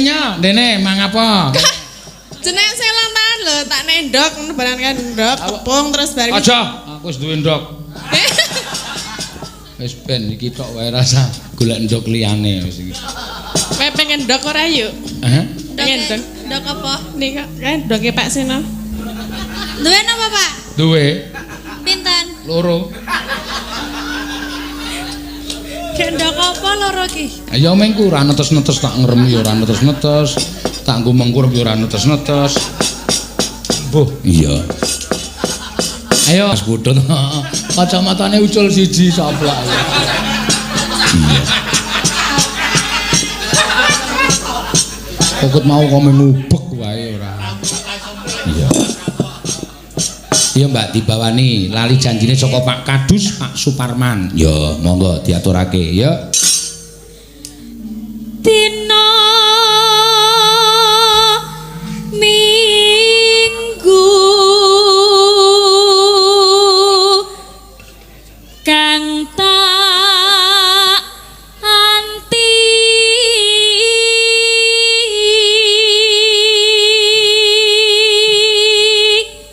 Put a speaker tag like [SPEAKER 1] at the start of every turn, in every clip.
[SPEAKER 1] Nya, dene mangapa?
[SPEAKER 2] Jeneng sing ulang tahun lho, tak nendok ngono barang kan ndok tepung terus bareng.
[SPEAKER 1] Aja, aku wis duwe ndok. Wis ben iki tok wae rasa golek ndok liyane wis iki.
[SPEAKER 2] Kowe pengen ndok ora yuk?
[SPEAKER 1] Hah?
[SPEAKER 2] Pengen ndok.
[SPEAKER 3] Ndok apa?
[SPEAKER 2] Nih kan ndoke Pak Seno.
[SPEAKER 3] Duwe napa, Pak?
[SPEAKER 1] Duwe
[SPEAKER 3] Pinten?
[SPEAKER 1] loro.
[SPEAKER 3] Gendok apa loro ki?
[SPEAKER 1] Ya mengku ora netes-netes tak ngrem ya ora netes-netes, tak nggo mengkurep ya ora netes-netes. Mbuh, iya. Ayo Mas Putut. Kacamatane ucul siji coplok. Iya. Pokok mau kok mubek wae ora. Iya. Iya Mbak dibawani lali janjine saka Pak Kadus Pak Suparman. Ya monggo diaturake ya.
[SPEAKER 3] Dina Minggu kang tak anti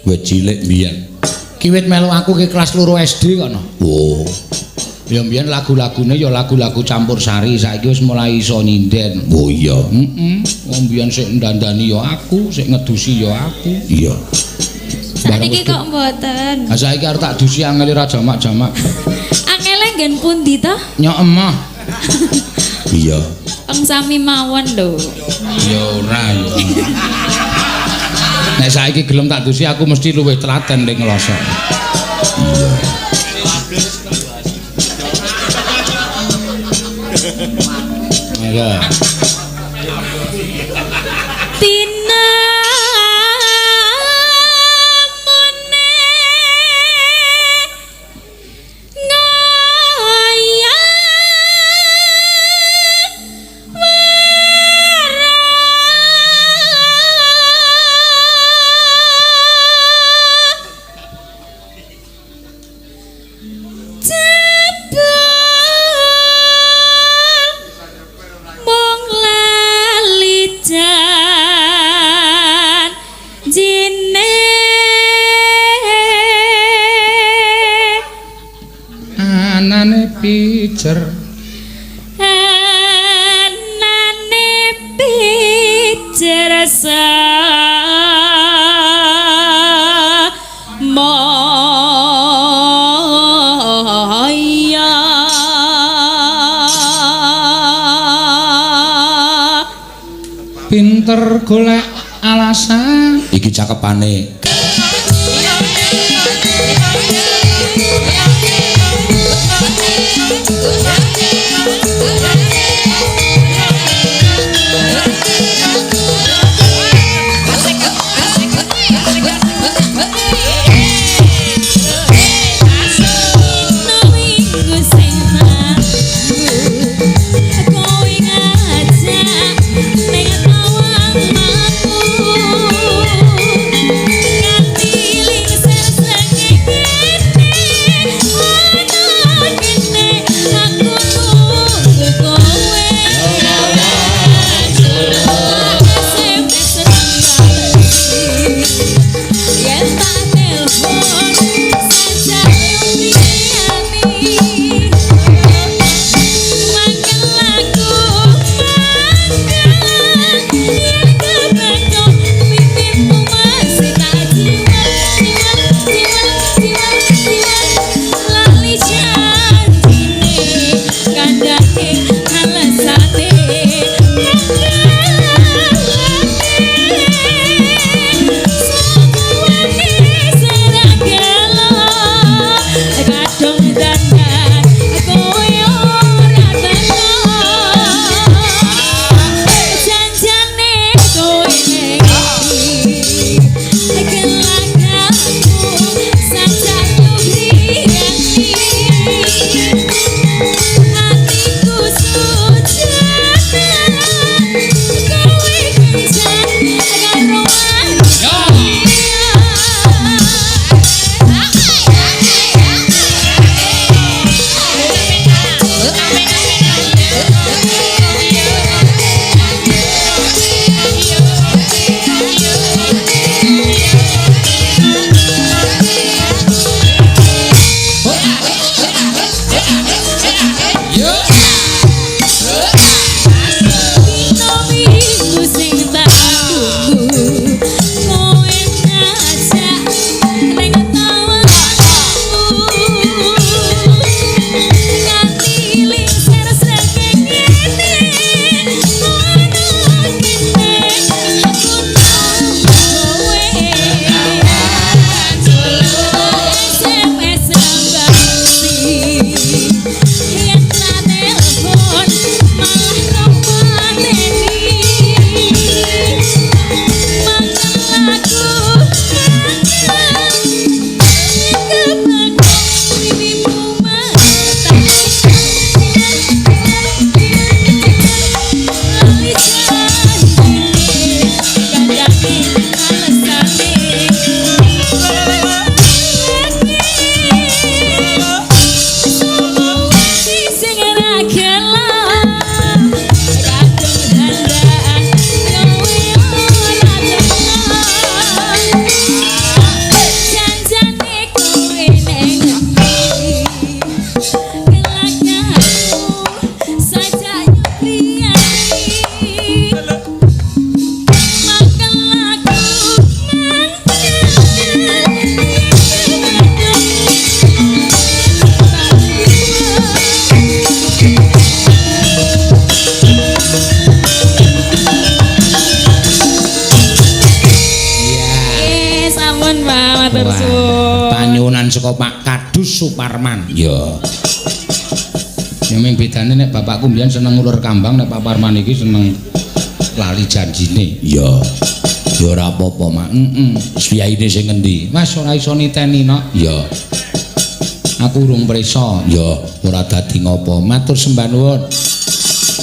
[SPEAKER 1] Wit cilik mbiyen. Kiwit melu aku ke kelas 2 SD kok no. Oh. Ya mbiyen lagu-lagune ya lagu-lagu campur sari, saiki wis mulai iso nyinden. Oh iya. Heeh. Wong mbiyen sik ndandani ya aku, sik ngedusi ya aku. Iya.
[SPEAKER 3] Sakniki kok mboten.
[SPEAKER 1] Ha saiki arep tak dusi angele ra jamak-jamak.
[SPEAKER 3] Angele nggen pundi to?
[SPEAKER 1] Nyok emah. Iya.
[SPEAKER 3] Wong sami mawon lho.
[SPEAKER 1] Ya ora ya. Nek saiki gelem tak dusi aku mesti luwih telaten ning nglosok. Iya. Iya.
[SPEAKER 3] Tina mune ngaya mung lali janjine
[SPEAKER 1] Anane pijer
[SPEAKER 3] anane pijer moya.
[SPEAKER 1] Pinter golek alasan. Iki cakepane.
[SPEAKER 3] Minggu sing kowe ngajak ning tawang mlaku nganti lingsir srengenge kene ana kene aku tunggu kowe. sing tak tunggu kowe ngajak ning tawangku nganti lingsir srengenge ana kene aku nunggu kowe SMS basi yen tak telepon malah kepateni makan aku kepakku pipimu mata lali janjine kandhane alesane sing ora gelem kadung dandan kowe ora tenang janjane kowe neng ngendi kelakanmu sajak nyepriyani makan lagu
[SPEAKER 1] Iya.
[SPEAKER 3] Sampun Pak, matur
[SPEAKER 1] Wah,
[SPEAKER 3] suwun.
[SPEAKER 1] Panyuwunan saka Pak Kadus Suparman. Ya. Ya ming bedane nek bapakku mbiyen seneng ngulur kambang, nek Pak Parman iki seneng lali janjine. Ya. Ya ora apa-apa, Mak. Heeh. Piyaine sing ngendi? Mas ora iso niteni, Nok. Ya. Aku urung prisa. Ya, ora dadi ngopo. Matur sembah nuwun.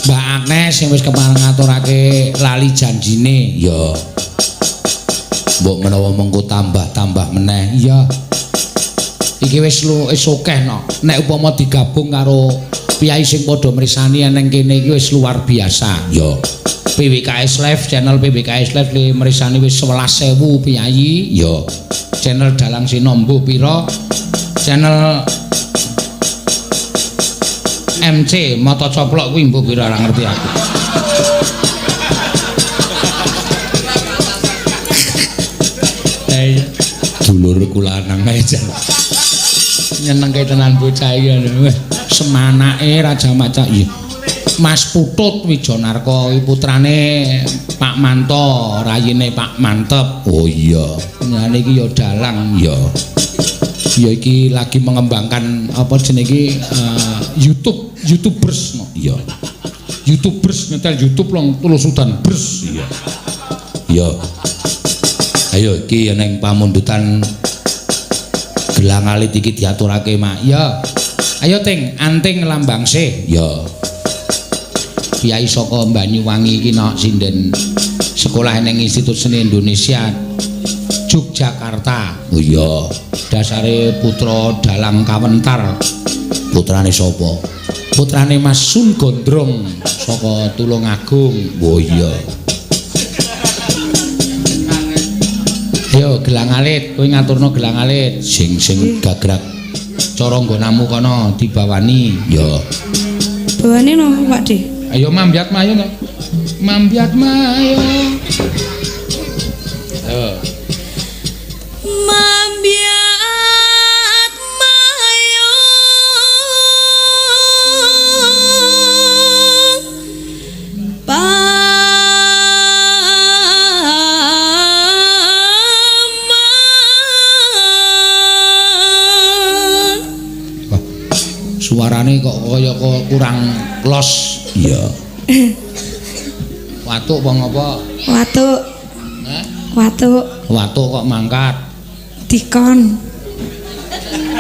[SPEAKER 1] Mbak Agnes sing wis kepareng ngaturake lali janjine. Ya. Mbok menawa mengko tambah-tambah meneh. Iya. Iki wis wis akeh no. Nek upama digabung karo piyai sing padha mrisani nang kene iki wis luar biasa. Ya. PWKS Live, channel PWKS Live li mrisani wis 11.000 piyai. Ya. Channel Dalang Sino mbuh pira? Channel MC Mata Coplok kuwi mbuh pira ora ngerti aku. Eh, dulurku lanang ae jan. Nyenengke tenan bocah iki. Semanake Raja Maca. Iya. Mas Putut Wijanarko iki putrane Pak Manto, rayine Pak Mantep. Oh iya. Nyane iki ya dalang ya. Ya iki lagi mengembangkan apa jenenge iki YouTube, YouTubers no. Iya. YouTubers nyetel YouTube long tulus udan bers. Iya. Iya. Ayo iki ning pamundutan gelang alit iki diaturake, Mak. Ya. Ayo Ting, anting lambang sih. Ya. Kyai saka Banyuwangi iki nok sinden sekolah ning Institut Seni Indonesia Yogyakarta. Oh iya, dasare putra dalang kawentar. Putrane sapa? Putrane Mas Sun Gondrong saka Tulungagung. Oh iya. Ayo gelang alit, kowe ngaturno gelang alit sing sing gagrak cara nggonamu kono dibawani. Ya.
[SPEAKER 2] Bawane no, Pak De.
[SPEAKER 1] Ayo mambyat mayo no. Mambyat mayo. Ayo.
[SPEAKER 3] Mambyat mayo paman.
[SPEAKER 1] Wah, suarane kok kaya kok kurang los. Iya. Watuk apa ngopo?
[SPEAKER 2] Watuk.
[SPEAKER 1] Hah?
[SPEAKER 2] Watuk.
[SPEAKER 1] Watuk kok mangkat.
[SPEAKER 2] Dikon.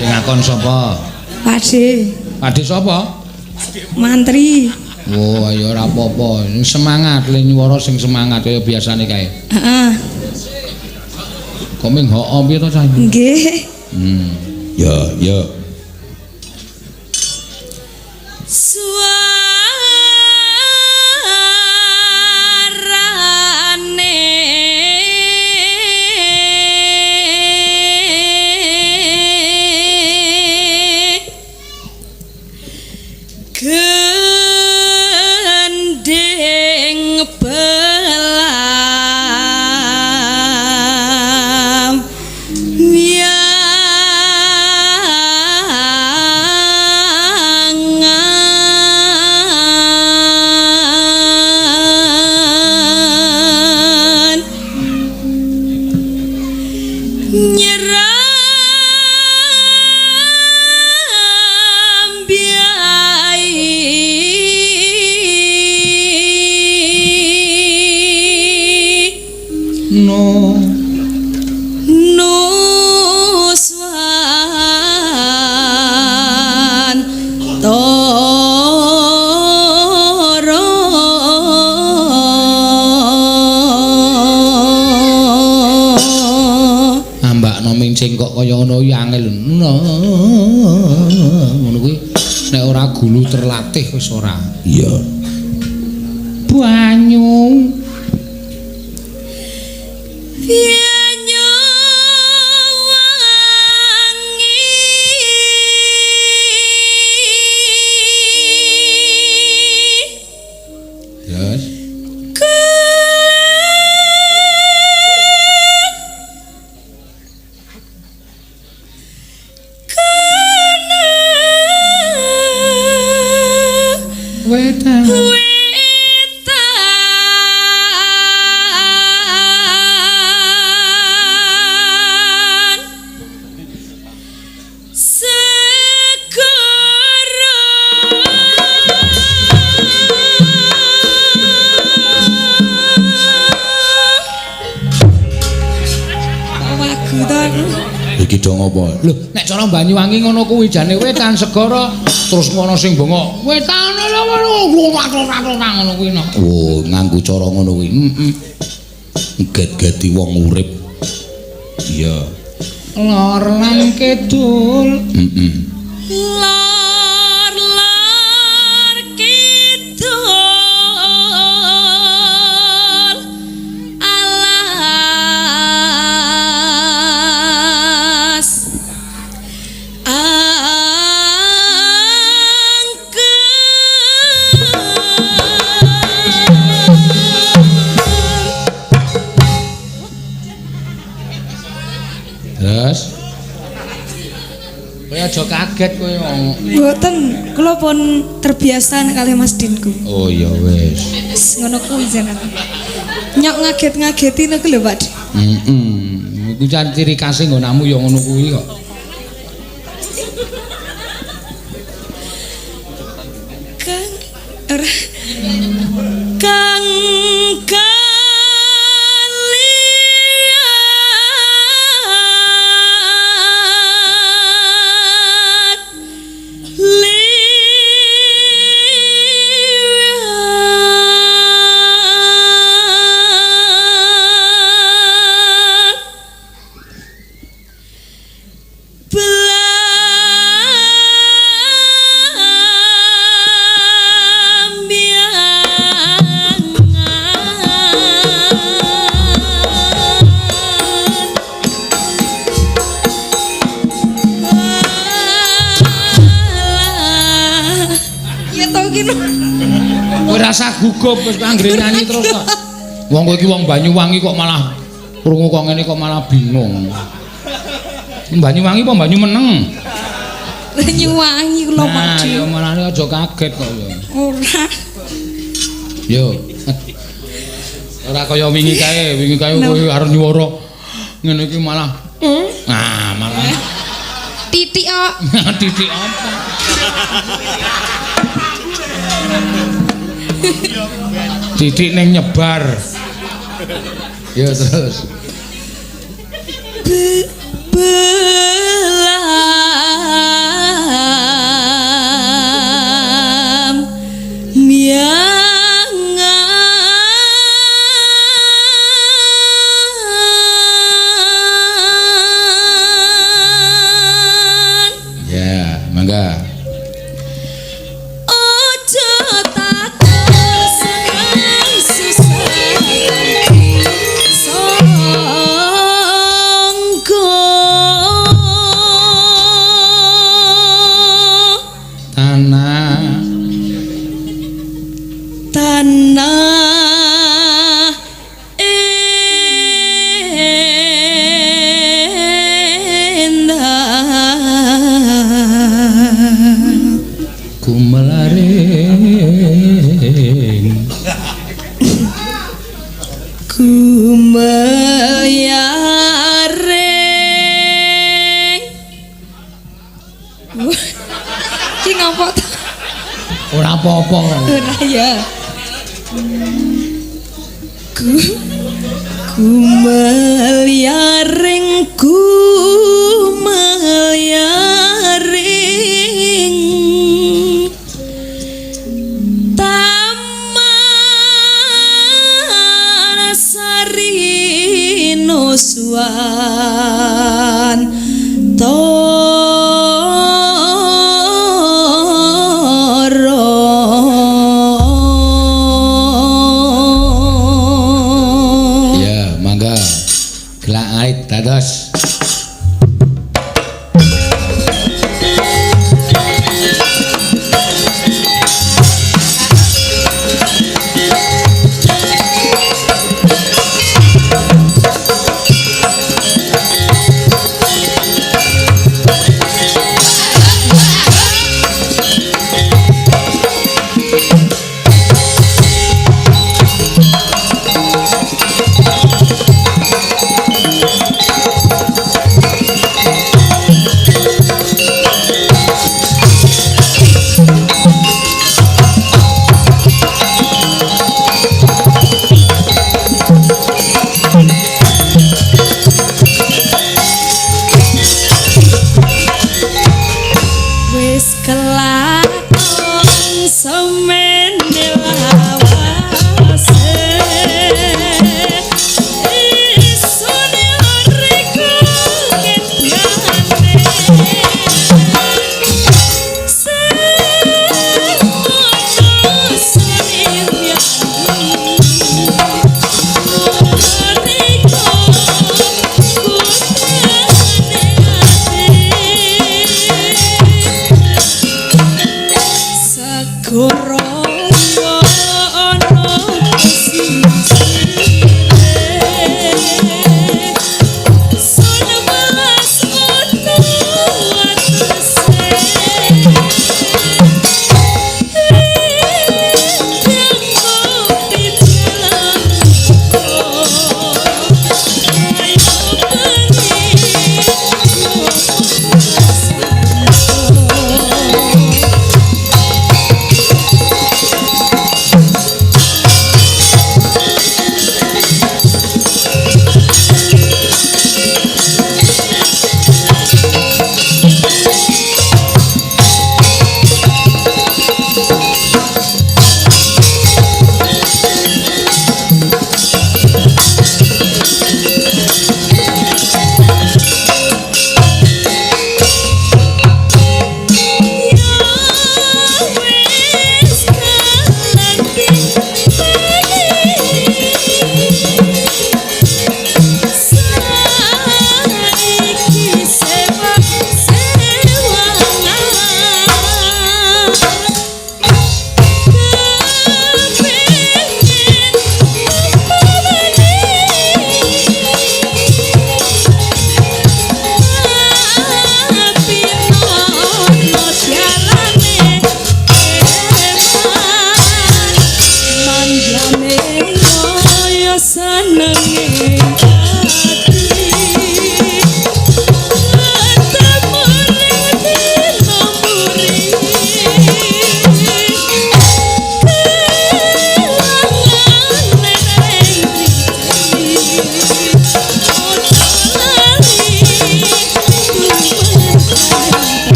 [SPEAKER 1] Sing ngakon sapa?
[SPEAKER 2] Pak De.
[SPEAKER 1] Pak De sapa?
[SPEAKER 2] Mantri.
[SPEAKER 1] Oh, ya ora apa-apa. Semangat le nyuwara sing semangat kaya biasane kae.
[SPEAKER 2] Heeh.
[SPEAKER 1] Kok ming hoo piye to cah?
[SPEAKER 2] Nggih.
[SPEAKER 1] Ya, ya.
[SPEAKER 3] Suarane gending belang
[SPEAKER 1] No.
[SPEAKER 3] Nuswan Toro.
[SPEAKER 1] Ambakno mincing kok kaya ngono ya angel. No. Ngono kuwi nek ora gulu terlatih wis ora. Iya. Banyu.
[SPEAKER 3] Banyu wangi.
[SPEAKER 1] Terus wetan.
[SPEAKER 3] Wetan segara. Wagu to aku.
[SPEAKER 1] Iki do ngopo? Lho, nek cara Banyuwangi ngono kuwi jane wetan segara terus ngono sing bengok. Wetan lho ngono kuwi no. Oh, nganggo cara ngono kuwi. Heeh. Get-geti wong urip. Iya. Lor lan kidul. Heeh.
[SPEAKER 3] Lor lor kidul alas angker.
[SPEAKER 1] Terus kowe aja kaget kowe wong.
[SPEAKER 3] Mboten, kula pun terbiasa nek kalih Mas Dinku.
[SPEAKER 1] Oh ya wis.
[SPEAKER 3] Wis ngono kuwi jeneng. Nyok ngaget-ngageti niku lho, Pak.
[SPEAKER 1] Heeh. Iku jan ciri khase nggonamu ya ngono kuwi kok.
[SPEAKER 3] Kang ora Kang kalian liwat belambiangan. Ya tau ki no.
[SPEAKER 1] Kowe rasa gugup wis anggere nyanyi terus kok. Wong kowe iki wong Banyuwangi kok malah krungu kok ngene kok malah bingung. Banyuwangi apa Banyu meneng?
[SPEAKER 3] Banyuwangi kula Pak
[SPEAKER 1] Nah,
[SPEAKER 3] Di.
[SPEAKER 1] ya malah aja kaget kok ya.
[SPEAKER 3] Ora.
[SPEAKER 1] Yo. Ora kaya wingi kae, wingi kae kowe arep nyuwara ngene iki malah. Nah, malah
[SPEAKER 2] Titik kok.
[SPEAKER 1] titik apa? Titik ning nyebar. Yo terus.
[SPEAKER 3] Belam miangan.
[SPEAKER 1] Ya, mangga.
[SPEAKER 3] Ojo takon seneng susah sangka.
[SPEAKER 1] Tanah
[SPEAKER 3] tanah endah
[SPEAKER 1] gumelaring
[SPEAKER 3] gumeyaring. Ki ngopo to?
[SPEAKER 1] Ora apa-apa.
[SPEAKER 3] Ora ya. Gumelyaring gumelyaring taman sari nuswan toro.
[SPEAKER 1] Ya, mangga. Gelak ait dados.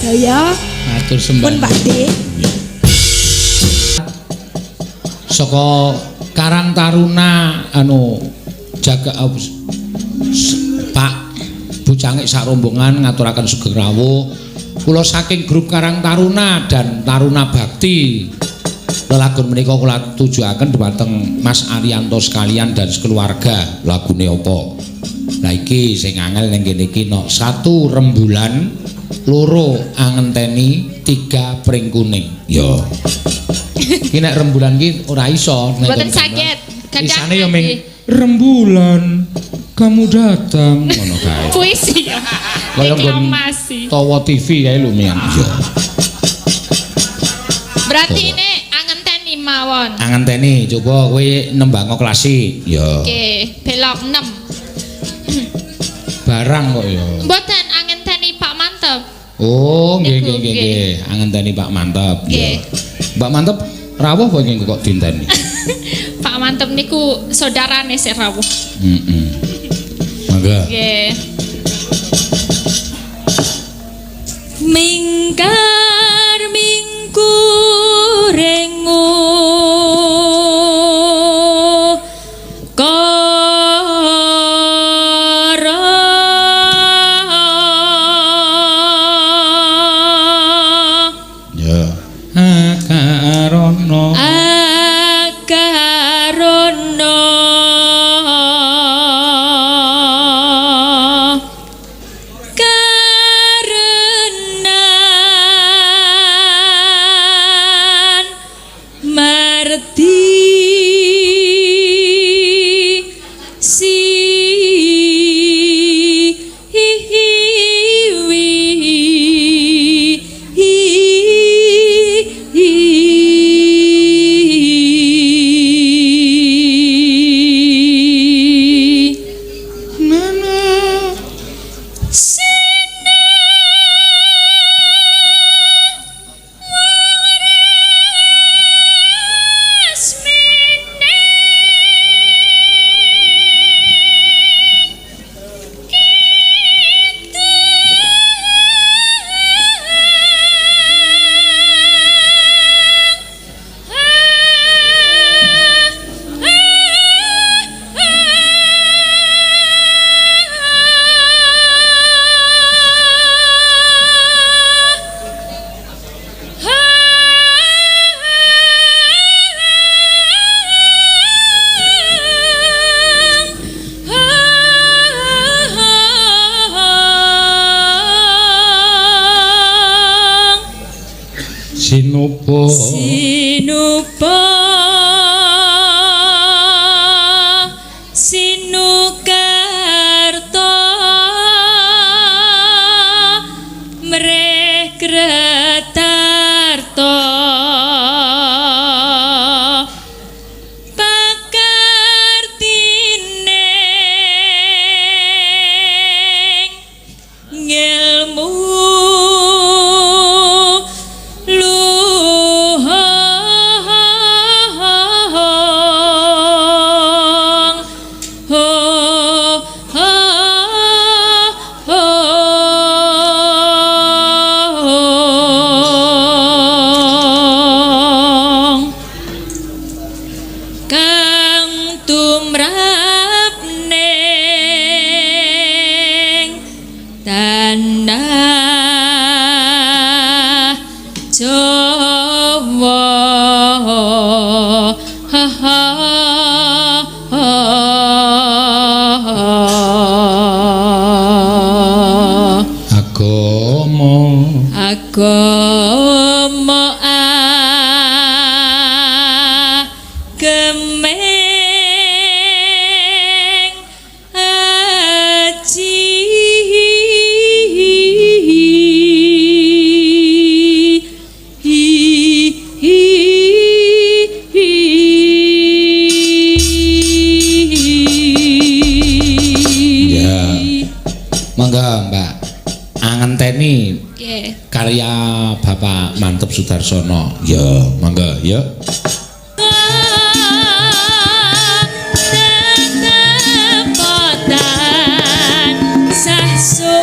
[SPEAKER 3] sedaya.
[SPEAKER 1] Matur sembah.
[SPEAKER 3] Pun Pak De.
[SPEAKER 1] Saka Karang Taruna anu jaga Pak Bu Cangik sak rombongan ngaturaken sugeng rawuh. Kula saking grup Karang Taruna dan Taruna Bakti. Lelagon menika kula tujuaken dhumateng Mas Arianto sekalian dan sekeluarga. Lagune apa? Lah iki sing angel ning kene iki no. 1 rembulan, 2 angenteni, 3 pring kuning. Ya. Iki nek rembulan iki ora iso nek
[SPEAKER 2] Mboten saged.
[SPEAKER 1] Isane ya ming rembulan kamu datang ngono kae.
[SPEAKER 2] Puisi ya.
[SPEAKER 1] Kaya nggon Tawa TV kae lho mian. Ya.
[SPEAKER 2] Berarti ini angenteni mawon.
[SPEAKER 1] Angenteni coba kowe nembango klasik. Ya.
[SPEAKER 2] Oke, belok 6.
[SPEAKER 1] Barang kok ya.
[SPEAKER 2] Mboten angenteni Pak Mantep.
[SPEAKER 1] Oh, nggih nggih nggih nggih. Angenteni Pak Mantep.
[SPEAKER 2] Nggih.
[SPEAKER 1] Pak Mantep rawuh apa nggih kok dinteni?
[SPEAKER 2] Pak Mantep niku saudarane sik rawuh.
[SPEAKER 1] Heeh. Mangga.
[SPEAKER 2] Nggih.
[SPEAKER 3] Mingkar mingkurengu kara
[SPEAKER 1] ya akarono
[SPEAKER 3] akarono karenan marti si hi hi wi hi hi.
[SPEAKER 1] Nana
[SPEAKER 3] Sina waras mining kita
[SPEAKER 1] Sinupa
[SPEAKER 3] Sinupa Sinukarta mreh kretarta pakartine ngelmu luhong ho ho hong kang tumrap ning tanah Jawa. Ha ha ha.
[SPEAKER 1] Agama
[SPEAKER 3] Agama agemeng aji hi hi hi.
[SPEAKER 1] Ya. Mangga Mbak angenteni
[SPEAKER 2] Nggih.
[SPEAKER 1] karya Bapak Mantep Sudarsono. Ya, mangga ya.
[SPEAKER 3] Tetepotan sah sumanding.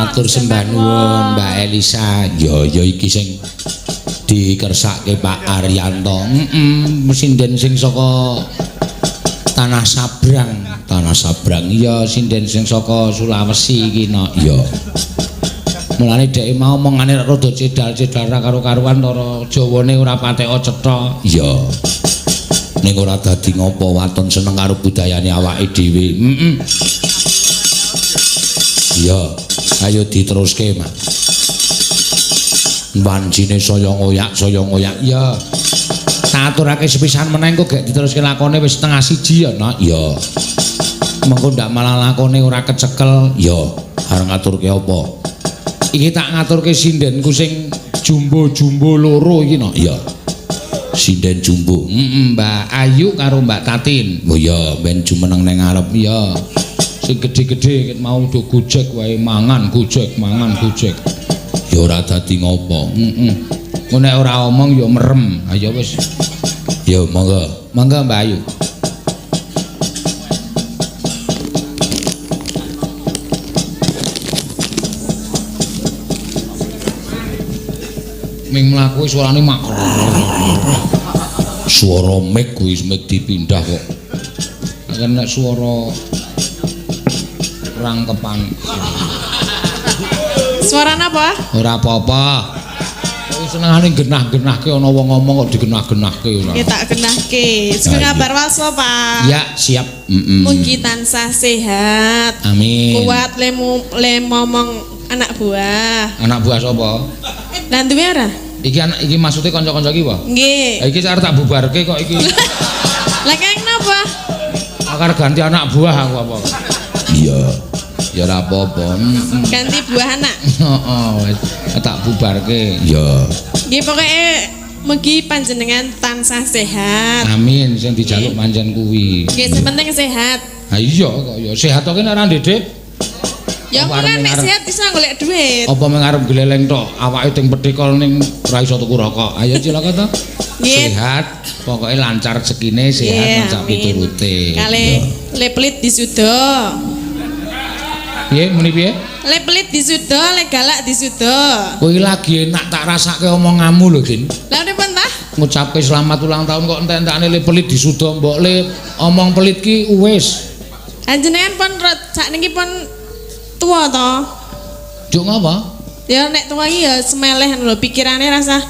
[SPEAKER 1] Matur sembah nuwun Mbak Elisa. Ya ya iki sing dikersake Pak Aryanto. Heeh, sinden sing saka Tanah Sabrang. Tanah Sabrang. Iya, sinden sing saka Sulawesi iki no. Iya. Mulane dheke mau omongane rada cedal-cedal ra karo-karuan cara Jawane ora pateka cetha. Iya. Ning ora dadi ngopo waton seneng karo budayane awake dhewe. Heeh. Iya, ayo diteruske, Mas. Wancine saya ngoyak, saya ngoyak. Iya. Tak aturake sepisan meneh engko gek diteruske lakone wis 12:30 ya, Nak. Iya. Mengko ndak malah lakone ora kecekel. Iya, arep ngaturke apa? Iki tak ngaturke sindenku sing jumbo-jumbo loro iki, Nak. Iya. Sinden jumbo. Heeh, Mbak Ayu karo Mbak Tatin. Oh iya, ben jumeneng ning ngarep. Iya. Sing gedhe-gedhe mau do gojek wae mangan gojek, mangan gojek. Ya ora dadi ngopo. Heeh. Engko nek ora omong ya merem. Ha ya wis. Ya monggo. Monggo Mbak Ayu. Ming mlaku suarane mak. Suara mic kuwi mic dipindah kok. Nek suara rangkepan.
[SPEAKER 2] Suara napa?
[SPEAKER 1] Ora apa-apa. Kowe senengane genah-genahke ana wong ngomong kok digenah-genahke ora.
[SPEAKER 2] Ya tak genahke. Sugeng kabar walso, Pak.
[SPEAKER 1] Ya, siap. Heeh.
[SPEAKER 2] Mugi tansah sehat.
[SPEAKER 1] Amin.
[SPEAKER 2] Kuat le momong anak buah.
[SPEAKER 1] Anak buah sapa?
[SPEAKER 2] Lah duwe ora?
[SPEAKER 1] Iki anak iki maksude kanca-kanca iki apa?
[SPEAKER 2] Nggih.
[SPEAKER 1] Iki arep tak bubarke kok iki.
[SPEAKER 2] Lah kaya napa?
[SPEAKER 1] Akar ganti anak buah aku apa? Iya. Ya ora apa-apa.
[SPEAKER 2] Ganti buah anak.
[SPEAKER 1] Heeh, wis tak bubarke. Iya.
[SPEAKER 2] Nggih pokoke mugi panjenengan tansah sehat.
[SPEAKER 1] Amin, sing dijaluk pancen kuwi.
[SPEAKER 2] Nggih, sing penting sehat.
[SPEAKER 1] Ha iya kok ya sehat kok nek ora ndedek.
[SPEAKER 2] Ya ora nek sehat iso golek duit.
[SPEAKER 1] Apa mung arep gleleng tok, awake ting petikol ning ora iso tuku rokok. Ayo cilaka to. Sehat, pokoke lancar rezekine, sehat lan sak piturute.
[SPEAKER 2] Kale le pelit disuda.
[SPEAKER 1] Piye muni piye?
[SPEAKER 2] Le pelit disuda, le galak disuda.
[SPEAKER 1] Kowe lagi enak tak rasake omonganmu lho, Din.
[SPEAKER 2] Lah pripun ta?
[SPEAKER 1] Ngucapke selamat ulang tahun kok entek-entekane le pelit disuda mbok le omong pelit ki wis.
[SPEAKER 2] Panjenengan pun sakniki pun tuwa to?
[SPEAKER 1] Juk ngapa?
[SPEAKER 2] Ya nek tuwa iki ya semeleh lho pikirane rasa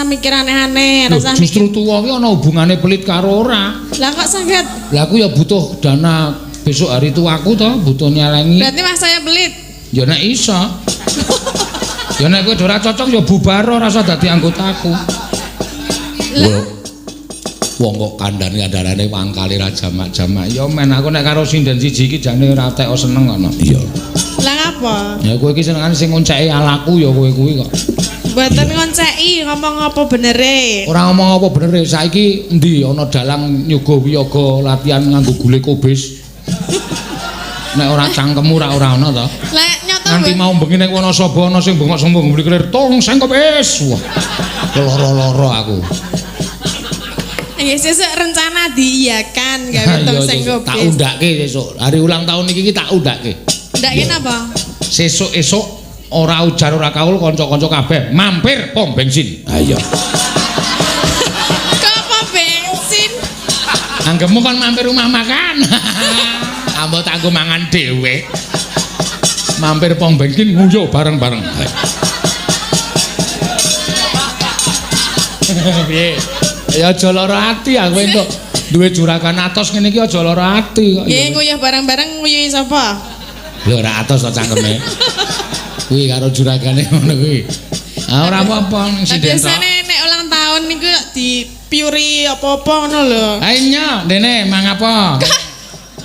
[SPEAKER 2] mikir aneh-aneh, rasa
[SPEAKER 1] justru tuwa ki ana hubungane pelit karo ora.
[SPEAKER 2] Lah kok saged?
[SPEAKER 1] Lah aku ya butuh dana besok hari tuaku to, butuh nyelengi.
[SPEAKER 2] Berarti mas saya pelit.
[SPEAKER 1] Ya nek iso. Ya nek kowe ora cocok ya bubar ora usah dadi anggotaku. Lah wong kok kandhane-kandhanane wangkale ra jamak-jamak. Ya men aku nek karo sinden siji iki jane ora teko seneng kono. Iya.
[SPEAKER 2] Lah ngapa?
[SPEAKER 1] Ya kowe iki senengane sing ngonceki alaku ya kowe kuwi kok.
[SPEAKER 2] Mboten ngonceki, ngomong apa benere?
[SPEAKER 1] Ora ngomong apa benere. Saiki endi ana dalang nyuga wiyaga latihan nganggo gule kobis. Nek ora cangkemmu ora ora ana to.
[SPEAKER 2] Lah nyoto
[SPEAKER 1] nganti mau bengi ning Wonosobo ana sing bengok sembung mbli kelir tong sing kobis. Wah. Loro-loro aku.
[SPEAKER 2] Nggih sesuk rencana diiyakan gawe tong sing kobis.
[SPEAKER 1] Tak undake sesuk. Hari ulang tahun iki tak undake.
[SPEAKER 2] Undake napa?
[SPEAKER 1] Sesuk esuk ora ujar ora kaul kanca-kanca kabeh mampir pom bensin. Ha iya.
[SPEAKER 2] Kok pom bensin?
[SPEAKER 1] Anggepmu kon mampir rumah makan. Ambo tak nggo mangan dhewe. Mampir pom bensin nguyuh bareng-bareng. Piye? Ya aja lara ati aku entuk duwe juragan atos ngene iki aja lara ati kok.
[SPEAKER 2] Nggih nguyuh bareng-bareng nguyuhi sapa?
[SPEAKER 1] Lho ora atos to cangkeme. Kuwi karo juragane ngono kuwi. Ah ora apa-apa ning sinden tok.
[SPEAKER 2] Biasane nek ulang tahun niku dipiuri apa-apa ngono lho.
[SPEAKER 1] Ha iya, dene mang apa?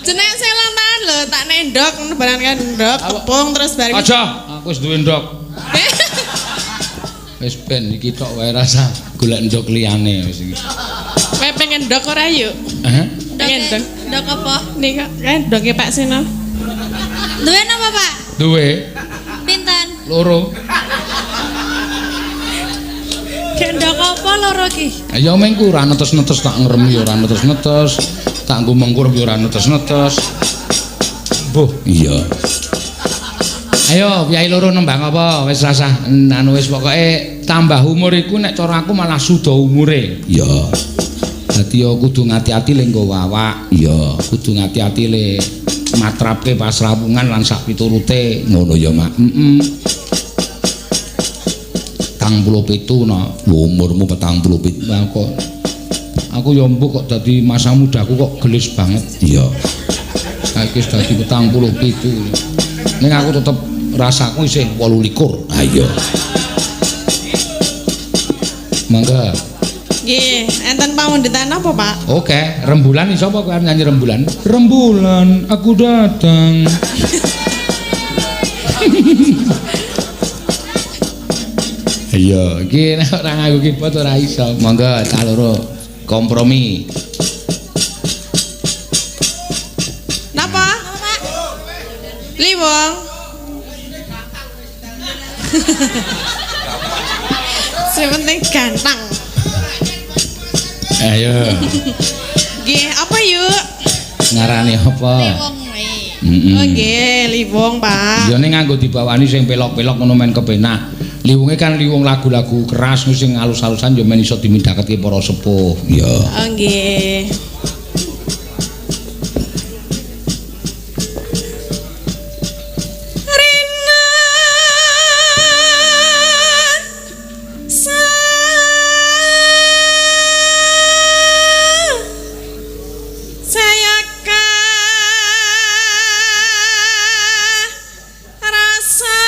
[SPEAKER 2] Jenenge saya ulang tahun lho, tak nendok ngono barang kan ndok tepung terus bareng.
[SPEAKER 1] Aja, aku wis duwe ndok. Wis ben iki tok wae rasa golek ndok liyane wis iki.
[SPEAKER 2] Kowe pengen ndok ora yuk?
[SPEAKER 1] Heh.
[SPEAKER 2] Pengen ndok.
[SPEAKER 4] Ndok apa?
[SPEAKER 2] Nika kan ndoke Pak Seno.
[SPEAKER 4] Duwe napa, Pak?
[SPEAKER 1] Duwe.
[SPEAKER 4] Pinten?
[SPEAKER 1] Loro.
[SPEAKER 4] Gendok apa loro ki?
[SPEAKER 1] Ya mengku ora netes-netes tak ngremi ora netes-netes, tak nggo mengkur ya ora netes-netes. Mbuh, iya. Ayo, piyai loro nembang apa? Wis rasah anu wis pokoke tambah umur iku nek cara aku malah suda umure. Iya. Dadi ya kudu ngati-ati le nggawa awak. Iya, kudu ngati-ati le matrapke pasrawungan lan sak piturute. Ngono ya, Mak. Heeh. 47 no. Umurmu 47. Lah kok aku ya mbok kok dadi masa mudaku kok gelis banget. Iya. Saiki wis dadi 47. Ning aku tetep rasaku isih 28. Ha iya. Mangga.
[SPEAKER 2] Nggih, enten pamundhutan apa, Pak?
[SPEAKER 1] Oke, rembulan iso apa kowe nyanyi rembulan? Rembulan, aku datang. Iya, iki nek ora nganggo keyboard ora iso. Monggo cah loro kompromi.
[SPEAKER 2] Napa?
[SPEAKER 4] Pak?
[SPEAKER 2] Liwong. Sing penting ganteng.
[SPEAKER 1] Ayo.
[SPEAKER 2] Nggih, apa yuk?
[SPEAKER 1] Ngarani apa?
[SPEAKER 4] Liwong wae.
[SPEAKER 1] Heeh.
[SPEAKER 2] Oh nggih, liwong, Pak.
[SPEAKER 1] Ya ning nganggo dibawani sing pelok-pelok ngono men kepenak. Liwunge kan liwung lagu-lagu keras sing alus-alusan ya men iso dimindaketke para sepuh. Iya.
[SPEAKER 2] Oh nggih. Rina saya rasa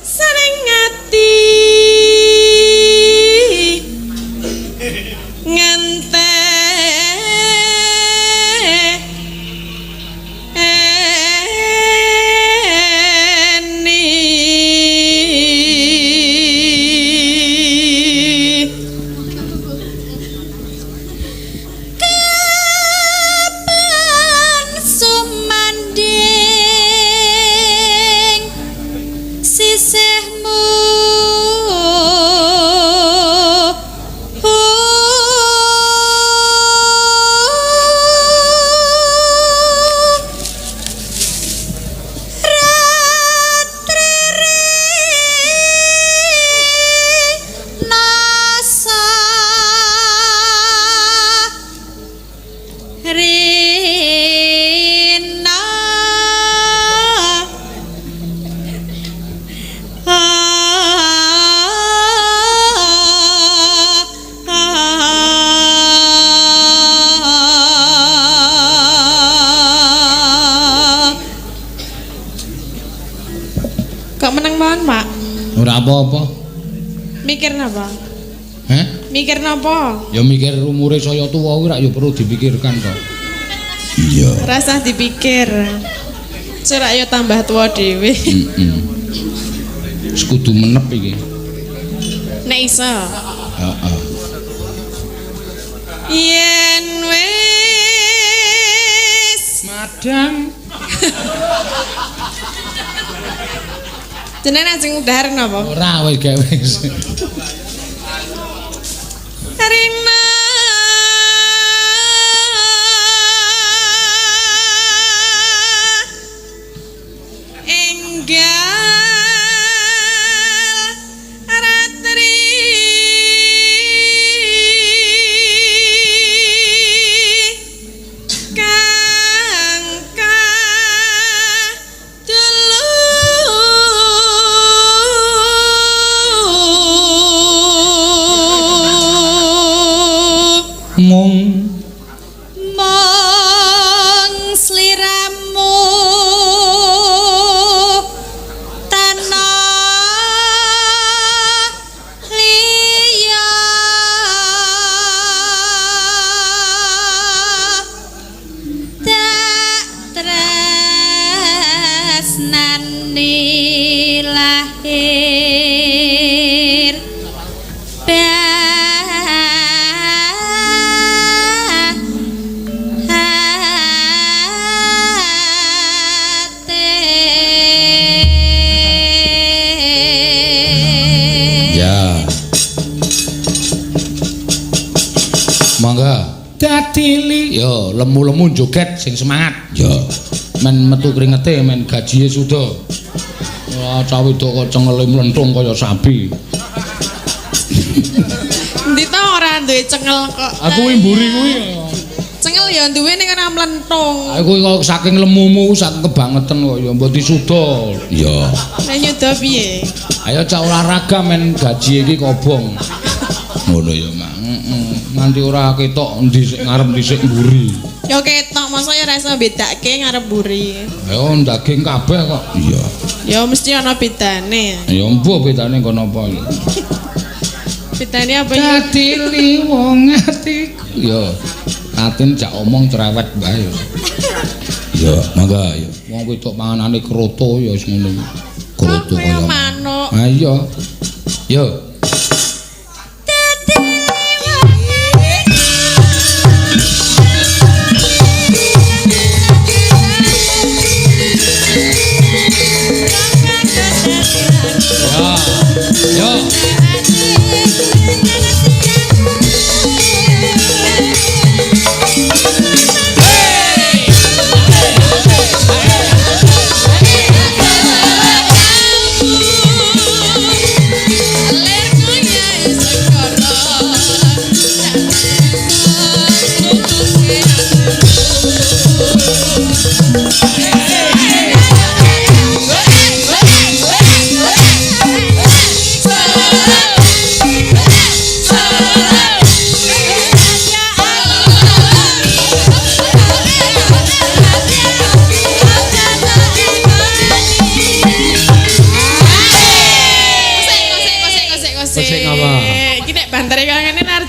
[SPEAKER 2] sering ati ngente
[SPEAKER 4] Kapan sumanding sisihmu Ratri nasa Rina
[SPEAKER 2] Kok meneng mawon, Pak?
[SPEAKER 1] Ora apa-apa.
[SPEAKER 2] Mikir napa?
[SPEAKER 1] Heh?
[SPEAKER 2] Mikir napa?
[SPEAKER 1] Ya mikir umure saya tuwa kuwi rak ya perlu dipikirkan to. Iya.
[SPEAKER 2] Rasah dipikir. Surak ya tambah tua dhewe.
[SPEAKER 1] Heeh. Wis kudu menep iki.
[SPEAKER 2] Nek iso.
[SPEAKER 1] Heeh.
[SPEAKER 2] Yen wis
[SPEAKER 1] Madang.
[SPEAKER 2] jenengan ajeng dahar napa?
[SPEAKER 1] Ora wis gawe wis.
[SPEAKER 2] Rina enggal ratri kang kadulu
[SPEAKER 1] Mung
[SPEAKER 4] Mong sliramu tanah liya tak tresnani lahir batin.
[SPEAKER 1] Dadili. Yo, lemu-lemu joget sing semangat. Yo. Men metu kringete men gajie suda. Wah, cah wedok kok cengele mlentung kaya sapi.
[SPEAKER 2] Endi ta ora duwe cengel kok.
[SPEAKER 1] Aku kuwi mburi kuwi.
[SPEAKER 2] Cengel ya duwe ning ora mlentung.
[SPEAKER 1] Aku kok saking lemumu saking kebangetan kok ya mbok disuda. Iya.
[SPEAKER 2] Lah nyuda piye?
[SPEAKER 1] Ayo cah olahraga men gaji iki kobong. Ngono ya, Mak. Heeh. Nganti ora ketok endi sik ngarep endi sik mburi.
[SPEAKER 2] Ya ketok, masa ya ora iso bedake ngarep mburi.
[SPEAKER 1] Ayo daging kabeh kok. Iya.
[SPEAKER 2] Ya mesti ana bedane.
[SPEAKER 1] Ya mbuh bedane nggon apa ya.
[SPEAKER 2] Bedane apa ya?
[SPEAKER 1] Dadi wong atiku. Ya. Tatin jak omong cerewet wae. Ya, mangga ya. Wong wedok panganane kroto ya wis ngono. Kroto
[SPEAKER 2] kaya manuk.
[SPEAKER 1] Ha iya. Yo. Yo.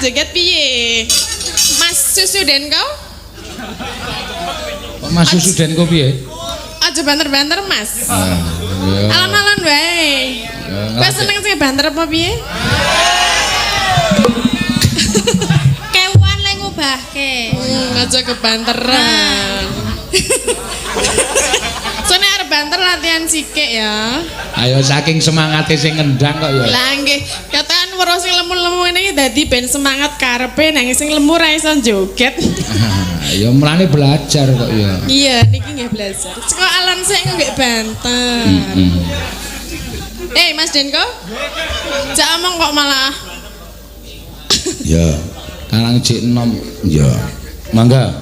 [SPEAKER 2] Joget piye? Mas Susuden kau?
[SPEAKER 1] Mas Susuden kau piye?
[SPEAKER 2] Aja banter-banter, Mas. Alon-alon wae. Kowe seneng sing banter apa piye?
[SPEAKER 4] Kewan le ngubahke.
[SPEAKER 2] Aja kebanteran. Sone arep banter latihan sikik ya.
[SPEAKER 1] Ayo saking semangate sing ngendang kok ya.
[SPEAKER 2] Lah nggih, katakan weruh sing lemu-lemu ngene iki dadi ben semangat karepe nang sing lemu ra iso joget.
[SPEAKER 1] Ya mulane belajar kok ya.
[SPEAKER 2] Iya, niki nggih belajar. Saka alon sik nggih banter. Mas Denko? Jak omong kok malah.
[SPEAKER 1] Ya, karang jek enom. Ya. Mangga.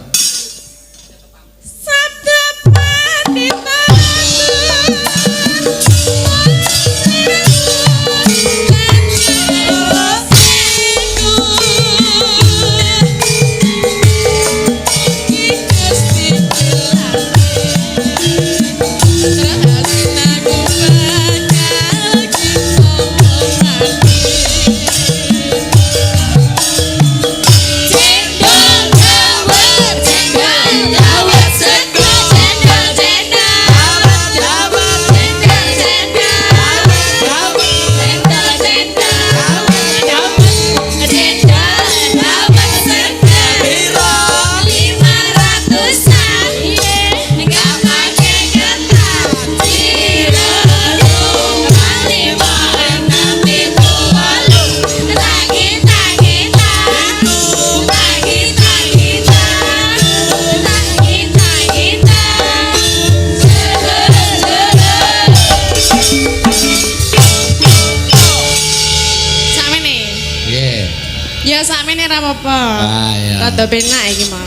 [SPEAKER 2] Apa?
[SPEAKER 1] Ah, iya.
[SPEAKER 2] Rada penak iki mau.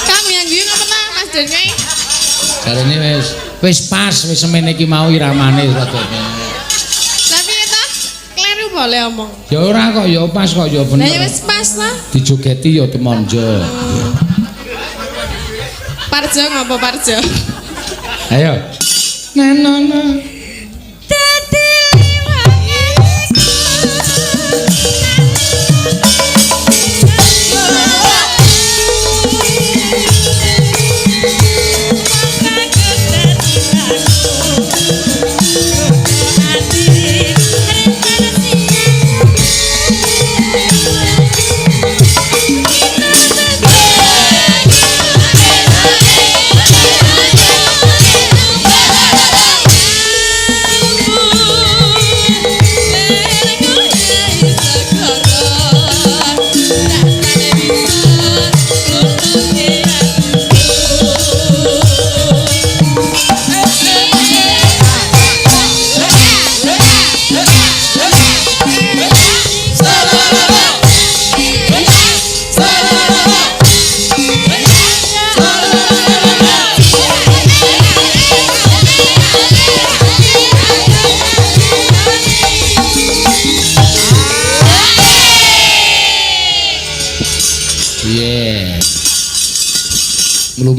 [SPEAKER 2] Kamu yang guyu ngapa ta Mas Denke?
[SPEAKER 1] Jarene wis pas wis semene iki mau iramane rada penak.
[SPEAKER 2] Lah piye ta? Kleru boleh omong.
[SPEAKER 1] Ya ora kok ya pas kok ya bener.
[SPEAKER 2] Lah ya wis pas ta.
[SPEAKER 1] Dijogeti ya temonjo.
[SPEAKER 2] Parjo ngapa Parjo?
[SPEAKER 1] Ayo. Na na na.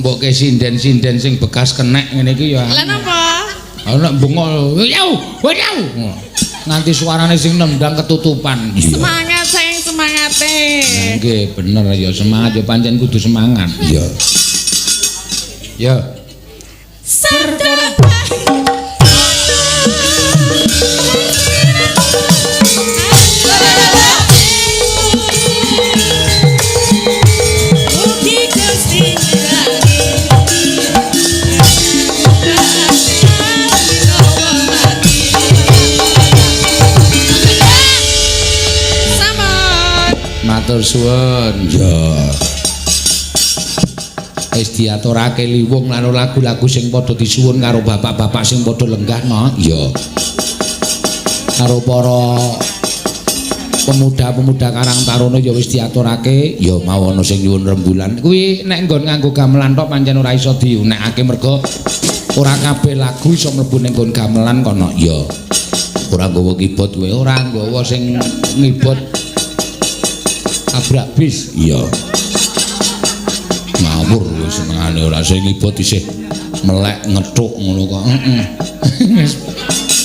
[SPEAKER 1] Mboke sinden-sinden sing bekas kenek ngene iki ya.
[SPEAKER 2] Lah napa?
[SPEAKER 1] Ha nek bengok, "Yau, yau." Nganti suarane sing nendang ketutupan.
[SPEAKER 2] Semangat saking semangate.
[SPEAKER 1] Nggih, bener ya semangat ya pancen kudu semangat. Iya. Ya.
[SPEAKER 2] Sabda
[SPEAKER 1] Matur suwun. Ya. Wis diaturake liwung lan lagu-lagu sing padha disuwun karo bapak-bapak sing padha lenggah no. Iya. Karo para pemuda-pemuda Karang Taruna ya wis diaturake, ya mau ana sing nyuwun rembulan. Kuwi nek nggon nganggo gamelan tok pancen ora iso diunekake mergo ora kabeh lagu iso mlebu ning nggon gamelan kono. Ya. Ora nggawa keyboard kowe, ora nggawa sing ngibot tabrak bis. Iya. Ngawur kowe senengane ora sing ngibot isih melek ngethuk ngono kok. Heeh.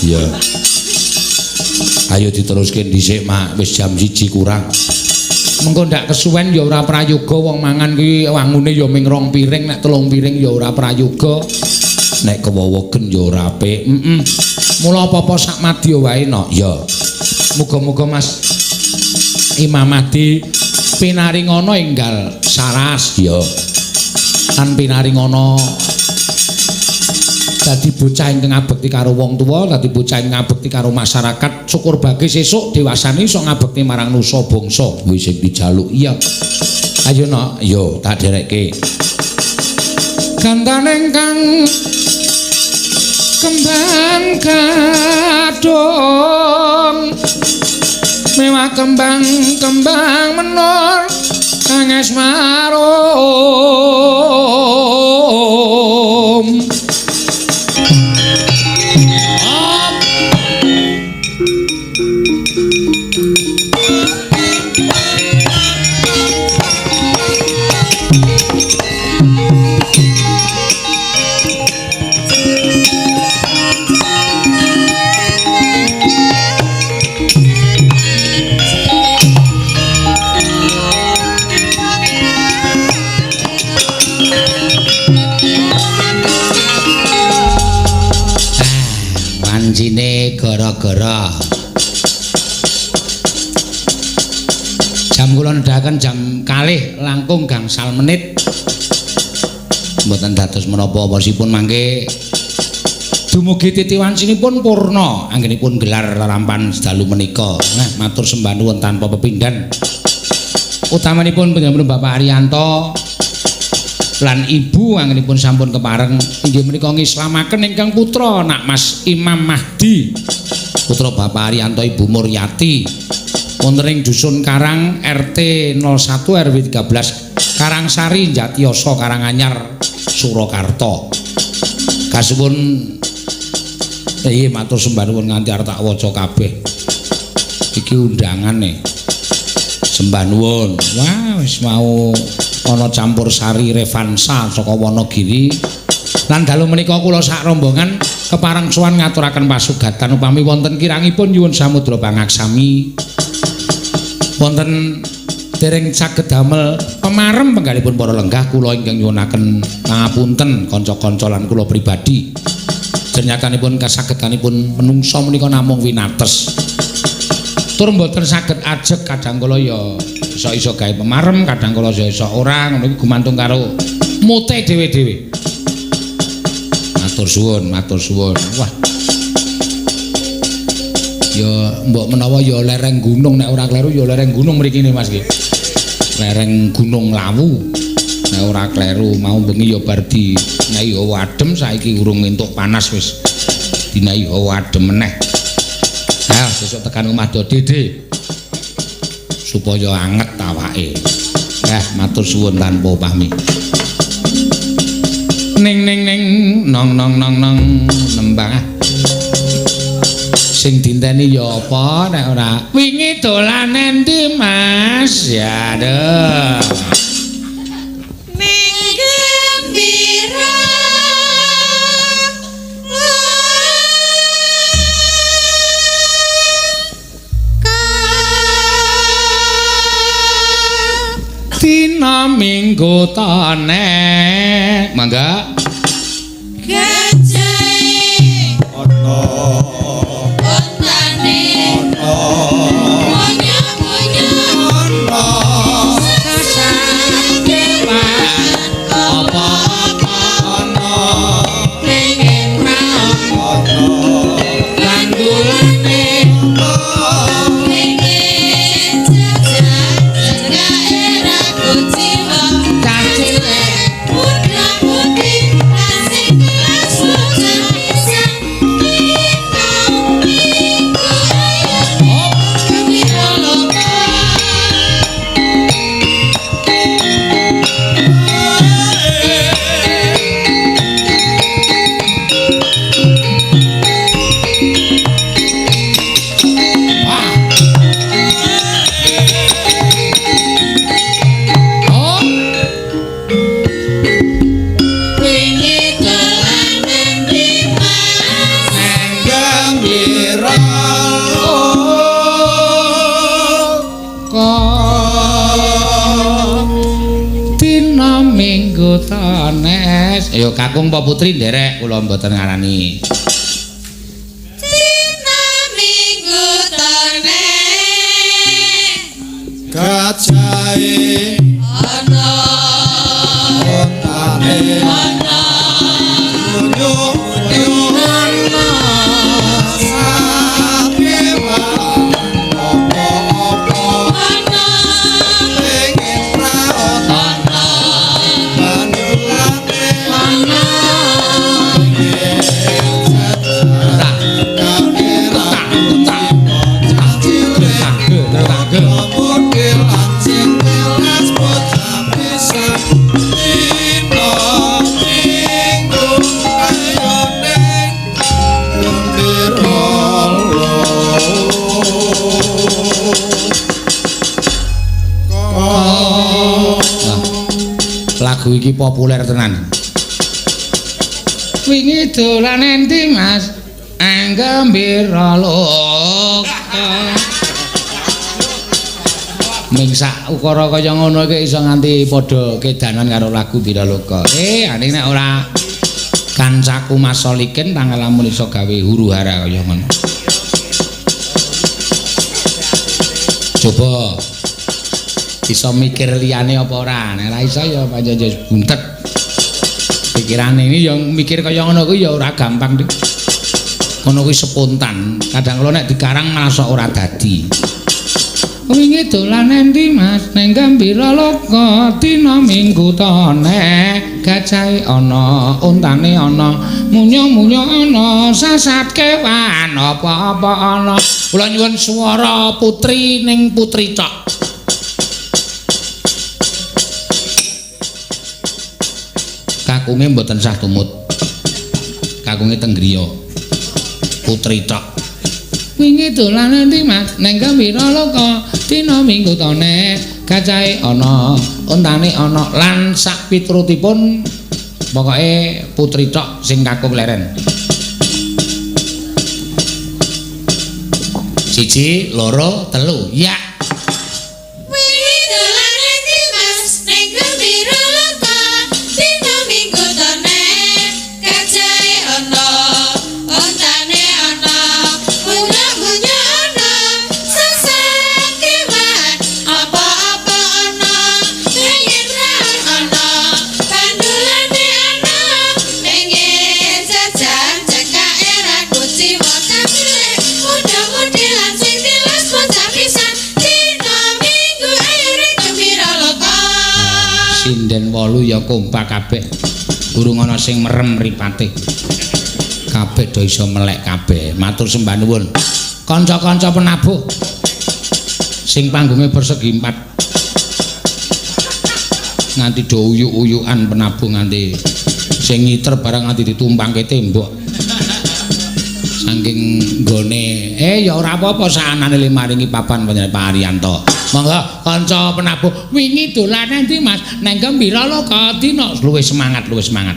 [SPEAKER 1] Iya. Ayo diteruske dhisik, Mak. Wis jam 1 kurang. Mengko ndak kesuwen ya ora prayoga wong mangan kuwi wangune ya ming 2 piring, nek 3 piring ya ora prayoga. Nek kewowogen ya ora apik. Heeh. Mula apa-apa sak madya wae no. Ya. Muga-muga Mas Imam Mahdi pinaringana enggal saras ya. Lan pinaringana dadi bocah ingkang ngabekti karo wong tuwa, dadi bocah ingkang ngabekti karo masyarakat. Syukur bagi sesuk dewasane iso ngabekti marang nusa bangsa. Kuwi sing dijaluk. Iya. Ayo nok, yo tak derekke. Gantane kang kembang gadhong mewah kembang-kembang menur kang esmarum. Wancine gara-gara jam kula nedhaken jam 2 langkung gangsal menit. Mboten dados menapa wasipun mangke dumugi titi wancinipun purna anggenipun gelar lerampan dalu menika. Nah, matur sembah nuwun tanpa pepindhan. Utamanipun panjenengan Bapak Arianto lan ibu anggenipun sampun kepareng inggih menika ngislamaken ingkang putra nak Mas Imam Mahdi, putra Bapak Arianto Ibu Muryati, wonten ing dusun Karang RT 01 RW 13 Karangsari Jatiyoso Karanganyar Surakarta. Kasuwun matur sembah nuwun nganti arep tak waca kabeh. Iki undangane. Sembah nuwun. Wah, wis mau ana campur sari Revansa saka Wonogiri. Lan dalu menika kula sak rombongan kepareng sowan ngaturaken pasugatan upami wonten kirangipun nyuwun samudra pangaksami. Wonten dereng saged damel pemarem penggalipun para lenggah kula ingkang nyuwunaken pangapunten kanca-kanca lan kula pribadi. Jernyatanipun kasagedanipun menungsa menika namung winates. Tur mboten saged ajeg, kadang kala ya iso-iso gawe pemarem, kadang kala iso ora, ngono iku gumantung karo mute dhewe-dhewe. Matur suwun, matur suwun. Wah. Ya mbok menawa ya lereng gunung, nek ora kleru ya lereng gunung mriki ne Mas nggih. Lereng Gunung Lawu. Nek ora kleru mau bengi ya bar dinahi hawa adem, saiki urung entuk panas wis. Dinahi hawa adem meneh. Ah, sesuk tekan omah do Dede. Supaya anget awake. Matur suwun tanpa pamit. Ning ning ning nong nong nong nong nembang. Sing dinteni ya apa nek ora wingi dolan endi Mas? Ya aduh.
[SPEAKER 2] Ning gembira.
[SPEAKER 1] Minggu tane. Mangga.
[SPEAKER 4] Gajahe
[SPEAKER 5] ana
[SPEAKER 4] ontane
[SPEAKER 5] ana
[SPEAKER 4] munyo-munyo
[SPEAKER 5] ana
[SPEAKER 4] sasat kewan
[SPEAKER 1] Apa-apa
[SPEAKER 5] ana
[SPEAKER 4] pengen raon
[SPEAKER 5] ana
[SPEAKER 4] bandulane pengen jajan cekake ra kuciwa
[SPEAKER 1] Cacile
[SPEAKER 4] putra putri asing kelas bocah pisan dina minggu ayo gembira loka.
[SPEAKER 1] Oh.
[SPEAKER 4] Wingi dolan endi Mas?
[SPEAKER 5] Gembira
[SPEAKER 1] Dina Minggu tanes. Ayo kakung apa putri nderek kula mboten ngarani.
[SPEAKER 4] Dina Minggu tone
[SPEAKER 5] gajahe
[SPEAKER 4] ana
[SPEAKER 5] ontane
[SPEAKER 4] ana
[SPEAKER 5] munyo munyo sakewan apa-apa
[SPEAKER 4] ana
[SPEAKER 5] pengen praon
[SPEAKER 4] ana
[SPEAKER 5] bandulane
[SPEAKER 4] ana
[SPEAKER 1] Tak
[SPEAKER 5] kamera
[SPEAKER 1] tak tak tak.
[SPEAKER 5] model lancing telas bocah pisan dina minggu ayo neng gembira
[SPEAKER 1] Lagu iki populer tenan. Wingi dolan endi Mas? Anggembira loka. Ming sak ukara kaya ngono iki iso nganti padha kedanan karo lagu Biraloka. Ane nek ora kancaku Mas Solikin tanggal lamun iso gawe huru-hara kaya ngono. Coba iso mikir liyane apa ora? Nek ora iso ya pancen ya buntet. Pikirane ini yang mikir kaya ngono kuwi ya ora gampang, Dik. Ngono kuwi spontan. Kadang kala nek dikarang malah sok ora dadi. Wingi dolan endi Mas? Ning Gembira Loka dina Minggu tone. Gajahe ana, ontane ana, munyo-munyo ana, sasat kewan apa-apa ana. Kula nyuwun swara putri ning putri tok. Kakunge mboten sah tumut. Kakunge teng griya. Putri tok. Wingi dolan endi Mas? Ning Gembira Loka dina Minggu tone. Gajahe ana, ontane ana lan sak piturutipun pokoke putri tok sing kakung leren. 1 2 3. Ya.
[SPEAKER 4] Wingi dolan endi Mas? Ning Gembira Loka dina Minggu tone. Gajahe ana, ontane ana, munyo-munyo ana, sasat kewan apa-apa ana, pengen raon ana, bandulane ana, pengen jajan cekake ra kuciwa cacile, muda-mudi lan sing tilas bocah pisan dina Minggu ayo rek Gembira Loka.
[SPEAKER 1] Sinden 8 ya kompak kabeh. Durung ana sing merem mripate. Kabeh do iso melek kabeh. Matur sembah nuwun. Kanca-kanca penabuh sing panggunge persegi 4. Nganti do uyuk-uyukan penabuh nganti sing ngiter barang nganti ditumpangke tembok. Saking nggone ya ora apa-apa saanane le maringi papan panjenengan Pak Haryanto. Monggo kanca penabuh wingi dolan endi Mas? Nang Gembira Loka dina luwih semangat, luwih semangat.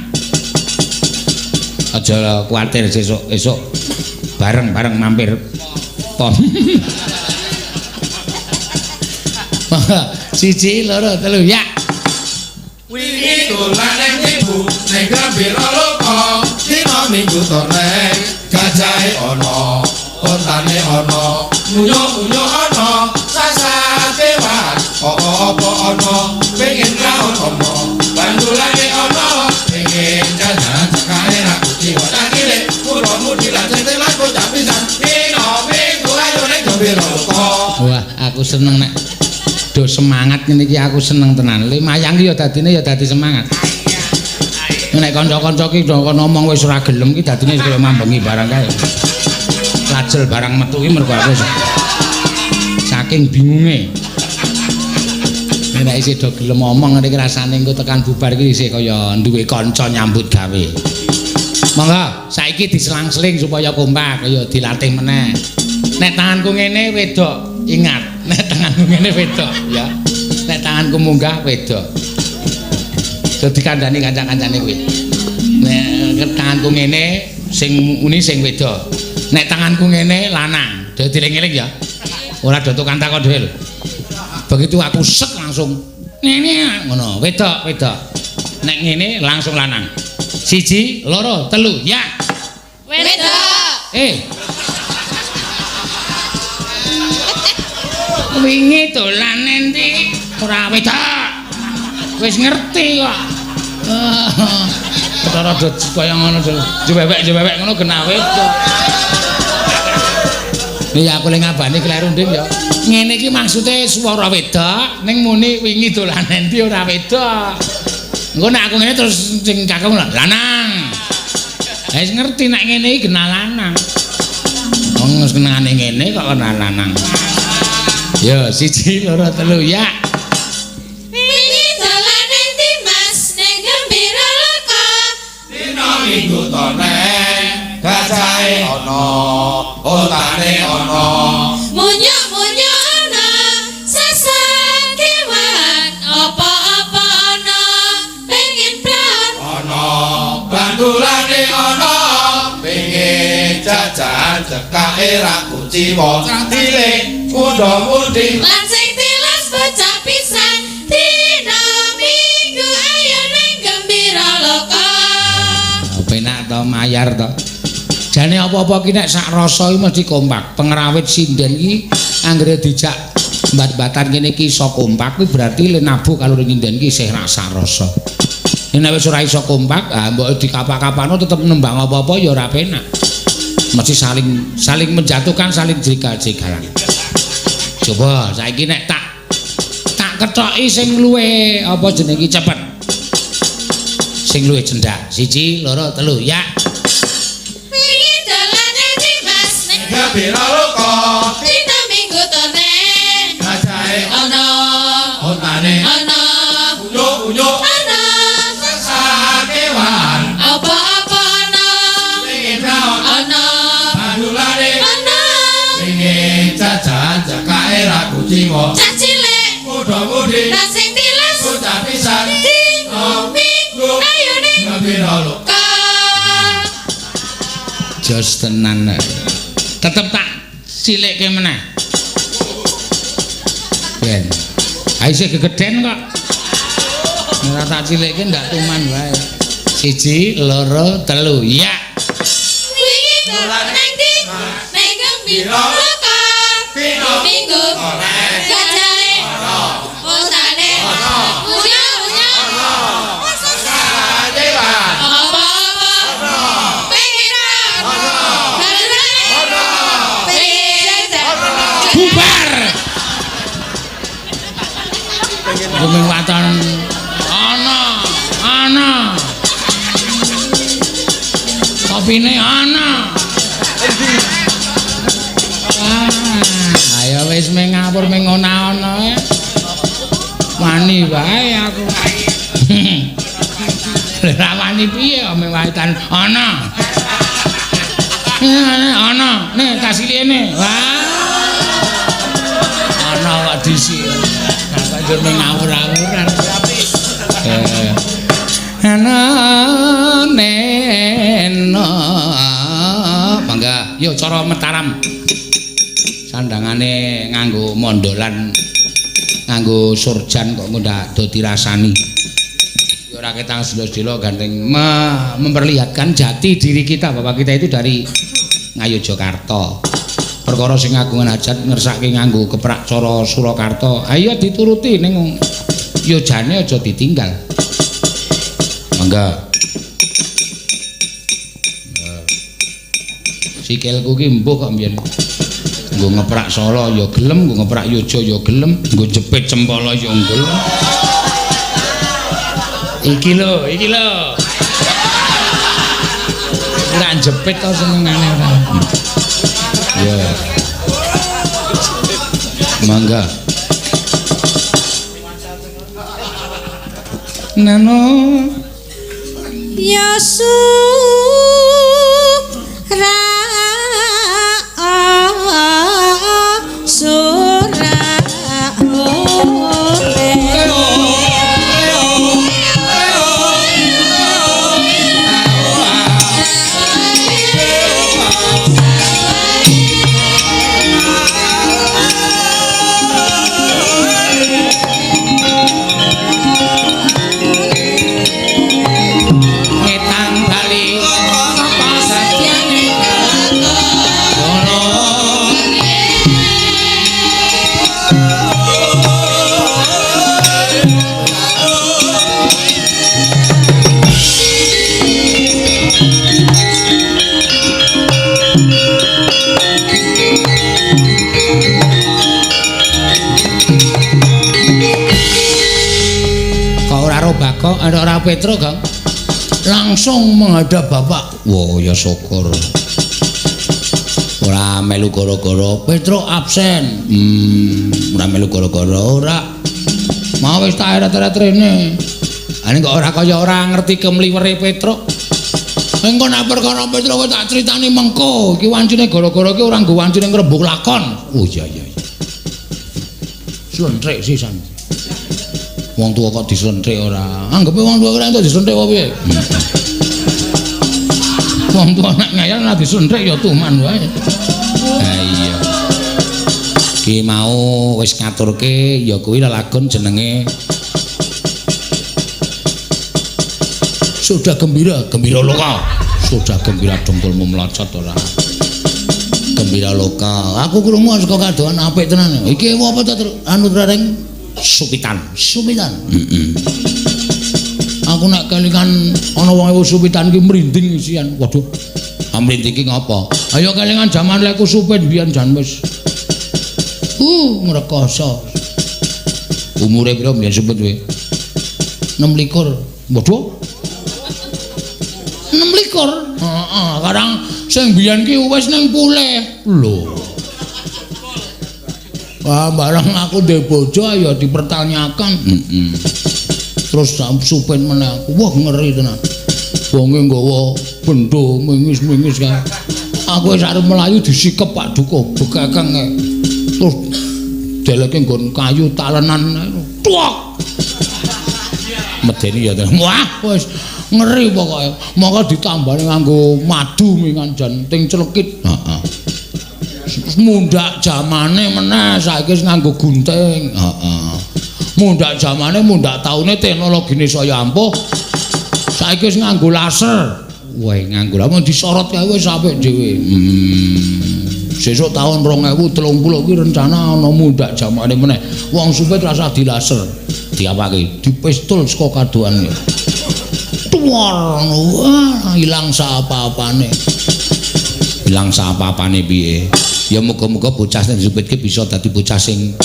[SPEAKER 1] Aja kuwatir sesuk esuk bareng-bareng mampir pom. Monggo 1 2 3 ya.
[SPEAKER 5] Wingi dolan nang ibu ning Gembira Loka. Dina Minggu toreng gajahe ana, ontane ana, munyo-munyo ana, sasakewan apa-apa ana, pengen raon ana, bandulane ana, pengen jajan cekake ra kuciwa cilik, muda-mudi lan telas bocah pisan. Dina Minggu ayo ning Gembira Loka.
[SPEAKER 1] Wah, aku seneng nek do semangat ngene iki, aku seneng tenan. Le mayang ki ya dadine ya dadi semangat. Nek kanca-kanca ki do kono ngomong wis ora gelem ki dadine kaya mambengi barang kae. Lajel barang metu ki mergo aku saking bingunge. Nek isih do gelem ngomong ngene iki rasane engko tekan bubar ki isih kaya duwe kanca nyambut gawe. Monggo saiki diselang-seling supaya kompak, kaya dilatih meneh. Nek tanganku ngene wedok, ingat, nek tanganku ngene wedok ya. Nek tanganku munggah wedok. Dadi kandhani kanca-kancane kuwi. Nek tanganku ngene sing muni sing wedok. Nek tanganku ngene lanang. Dadi eling-eling ya. Ora do tukang takon dhewe lho. Begitu aku set langsung ngene ngono, wedok, wedok. Nek ngene langsung lanang. 1, 2, 3, ya.
[SPEAKER 4] Wedok.
[SPEAKER 1] Wingi dolan endi? Ora wedok. Wis ngerti kok. Cara do kaya ngono jewewek-jewewek ngono genah wedok. Iya aku le ngabani kleru ndim ya. Ngene iki maksude swara wedok ning muni wingi dolan endi ora wedok. Engko nek aku ngene terus sing kakung lanang. Wis ngerti nek ngene iki genah lanang. Wong wis kenane ngene kok kenal lanang. Ya, 1, 2, 3, ya.
[SPEAKER 4] Wingi dolan endi Mas ning Gembira Loka.
[SPEAKER 5] Dina Minggu toneng gajahe ana, ontane ana.
[SPEAKER 4] Munyo-munyo ana, sasakewan apa-apa ana, pengen praon
[SPEAKER 5] ana, bandulane ana, pengen jajan cekake ra kuciwa. Cilik muda-mudi
[SPEAKER 4] lan sing tilas bocah pisan. Dina Minggu ayo ning Gembira Loka.
[SPEAKER 1] Penak to mayar to. Jane apa-apa ki nek sak rasa iki mesti kompak. Pengrawit sinden ki anggere dijak mbat-mbatan kene iki iso kompak kuwi berarti le nabuh karo nyinden ki isih rasa rasa. Nek wis ora iso kompak, ah mbok dikapak-kapakno tetep nembang apa-apa ya ora penak. Mesti saling menjatuhkan, saling jegal-jegalan. Coba saiki nek tak kethoki sing luwe apa jenenge iki cepet. Sing luwe cendak. 1, 2, 3, ya.
[SPEAKER 4] Wingi dolan endi Mas ning
[SPEAKER 5] Gembira Loka.
[SPEAKER 4] Dina Minggu toneng
[SPEAKER 5] Gajahe
[SPEAKER 4] ana,
[SPEAKER 5] ontane
[SPEAKER 4] ana,
[SPEAKER 5] unyo-unyo
[SPEAKER 4] ana,
[SPEAKER 5] sasakewan
[SPEAKER 4] apa-apa ana,
[SPEAKER 5] pengen praon
[SPEAKER 4] ana,
[SPEAKER 5] bandulane
[SPEAKER 4] ana,
[SPEAKER 5] pengen jajan cekake ra kuciwa.
[SPEAKER 4] Cah cilik
[SPEAKER 5] Muda-mudi
[SPEAKER 4] lan sing tilas
[SPEAKER 5] bocah pisan.
[SPEAKER 4] Dina Minggu ayo ning
[SPEAKER 5] Gembira Loka.
[SPEAKER 4] Loka.
[SPEAKER 1] Jos tenan. Tetep tak cilikke meneh. Ben. Ha isih gegeden kok. Ora tak cilikke ndak tuman wae. 1, 2, 3, ya.
[SPEAKER 4] Wingi dolan endi ning Gembira Loka.
[SPEAKER 5] Dina
[SPEAKER 4] Minggu gajahe ontane munyo-munyo
[SPEAKER 5] sasakewan
[SPEAKER 4] apa-apa pengen bandulane pengen jajan.
[SPEAKER 1] Bubar. Gumeng waton ana, ana. Kopine ana. Ah, ayo wis meng ngawur meng ana-ana. Wani wae aku. Ora wani piye meng waetan ana. Ana, nih tas liyane. Wah. Ana kok disi. Kok njur meng ngawur-awuran. Ana neno. Mangga, yo cara Mataram. Sandangane nganggo mondolan, nganggo surjan kok ndak do dirasani. Ya Ora ketang sedelo-sedelo gandeng memperlihatkan jati diri kita bahwa kita itu dari Ngayogyakarta. Perkara sing agungan hajat ngersake nganggo keprak cara Surakarta. Ayo dituruti ning yo jane aja ditinggal. Mangga. Sikilku ki mbuh kok mbiyen. Nggo ngeprak Solo ya gelem, nggo ngeprak Yojo ya gelem, nggo jepit cempala ya gelem. Iki lho, iki lho. Ora jepit to senengane ora. Ya. Mangga. Nano
[SPEAKER 3] ya
[SPEAKER 1] Ada ora Petro, Kang? Langsung menghadap bapak. Wah, ya syukur. Ora melu gara-gara Petro absen. Ora melu gara-gara ora. Mau wis tak eret-eret rene. Ane kok ora kaya ora ngerti kemliwere Petro. Engko nek perkara Petro kowe tak critani mengko. Iki wancine gara-gara iki ora nggo wancine ngrembug lakon. Oh iya iya. Slentrik sisan. Wong tua kok dislentrik ora? Anggepe wong tua ora entuk dislentrik apa piye? Wong tua nek ngeyel ora dislentrik ya tuman wae. Ha iya. Ki mau wis ngaturke ya kuwi lelagon jenenge Sudah Gembira, Gembira Loka. Sudah gembira dengkulmu melocot ora? Gembira Loka. Aku krungu saka kadohan apik tenan. Iki apa to anu reng? Supitan, supitan. Aku nek kelingan ana wong ewu supitan ki mrinding isian. Waduh. Ah mrinding ki ngopo? Ayo kelingan jaman lekku supit biyen jan wis. Ngrekoso. Umure pira biyen supit kowe? 26. Waduh. 26. Heeh, karang sing biyen ki wis ning pulih. Lho. Wah, barang aku duwe bojo ya dipertanyakan. Terus supin meneh aku. Wah, ngeri tenan. Wonge nggawa bendo mingis-mingis kae. Aku wis arep mlayu disikep Pak Dukuh bekekeng kae. Terus deleke nggon kayu talenan. Tuak. Medeni ya tenan. Wah, wis ngeri pokoke. Monggo ditambani nganggo madu mingan jan ting celekit. Heeh. Mundak jamane meneh saiki wis nganggo gunting. Heeh. Mundak jamane, mundak taune teknologine saya ampuh. Saiki wis nganggo laser. Wah, nganggo laser disorot kae wis apik dhewe. Sesuk taun 2030 kuwi rencana ana mundak jamane meneh. Wong supit rasah dilaser. Diapake? Dipistol saka kadohan. Tuwar, wah, ilang saapa-apane. Ilang saapa-apane piye? Ya muga-muga bocah sing disupitke bisa dadi bocah sing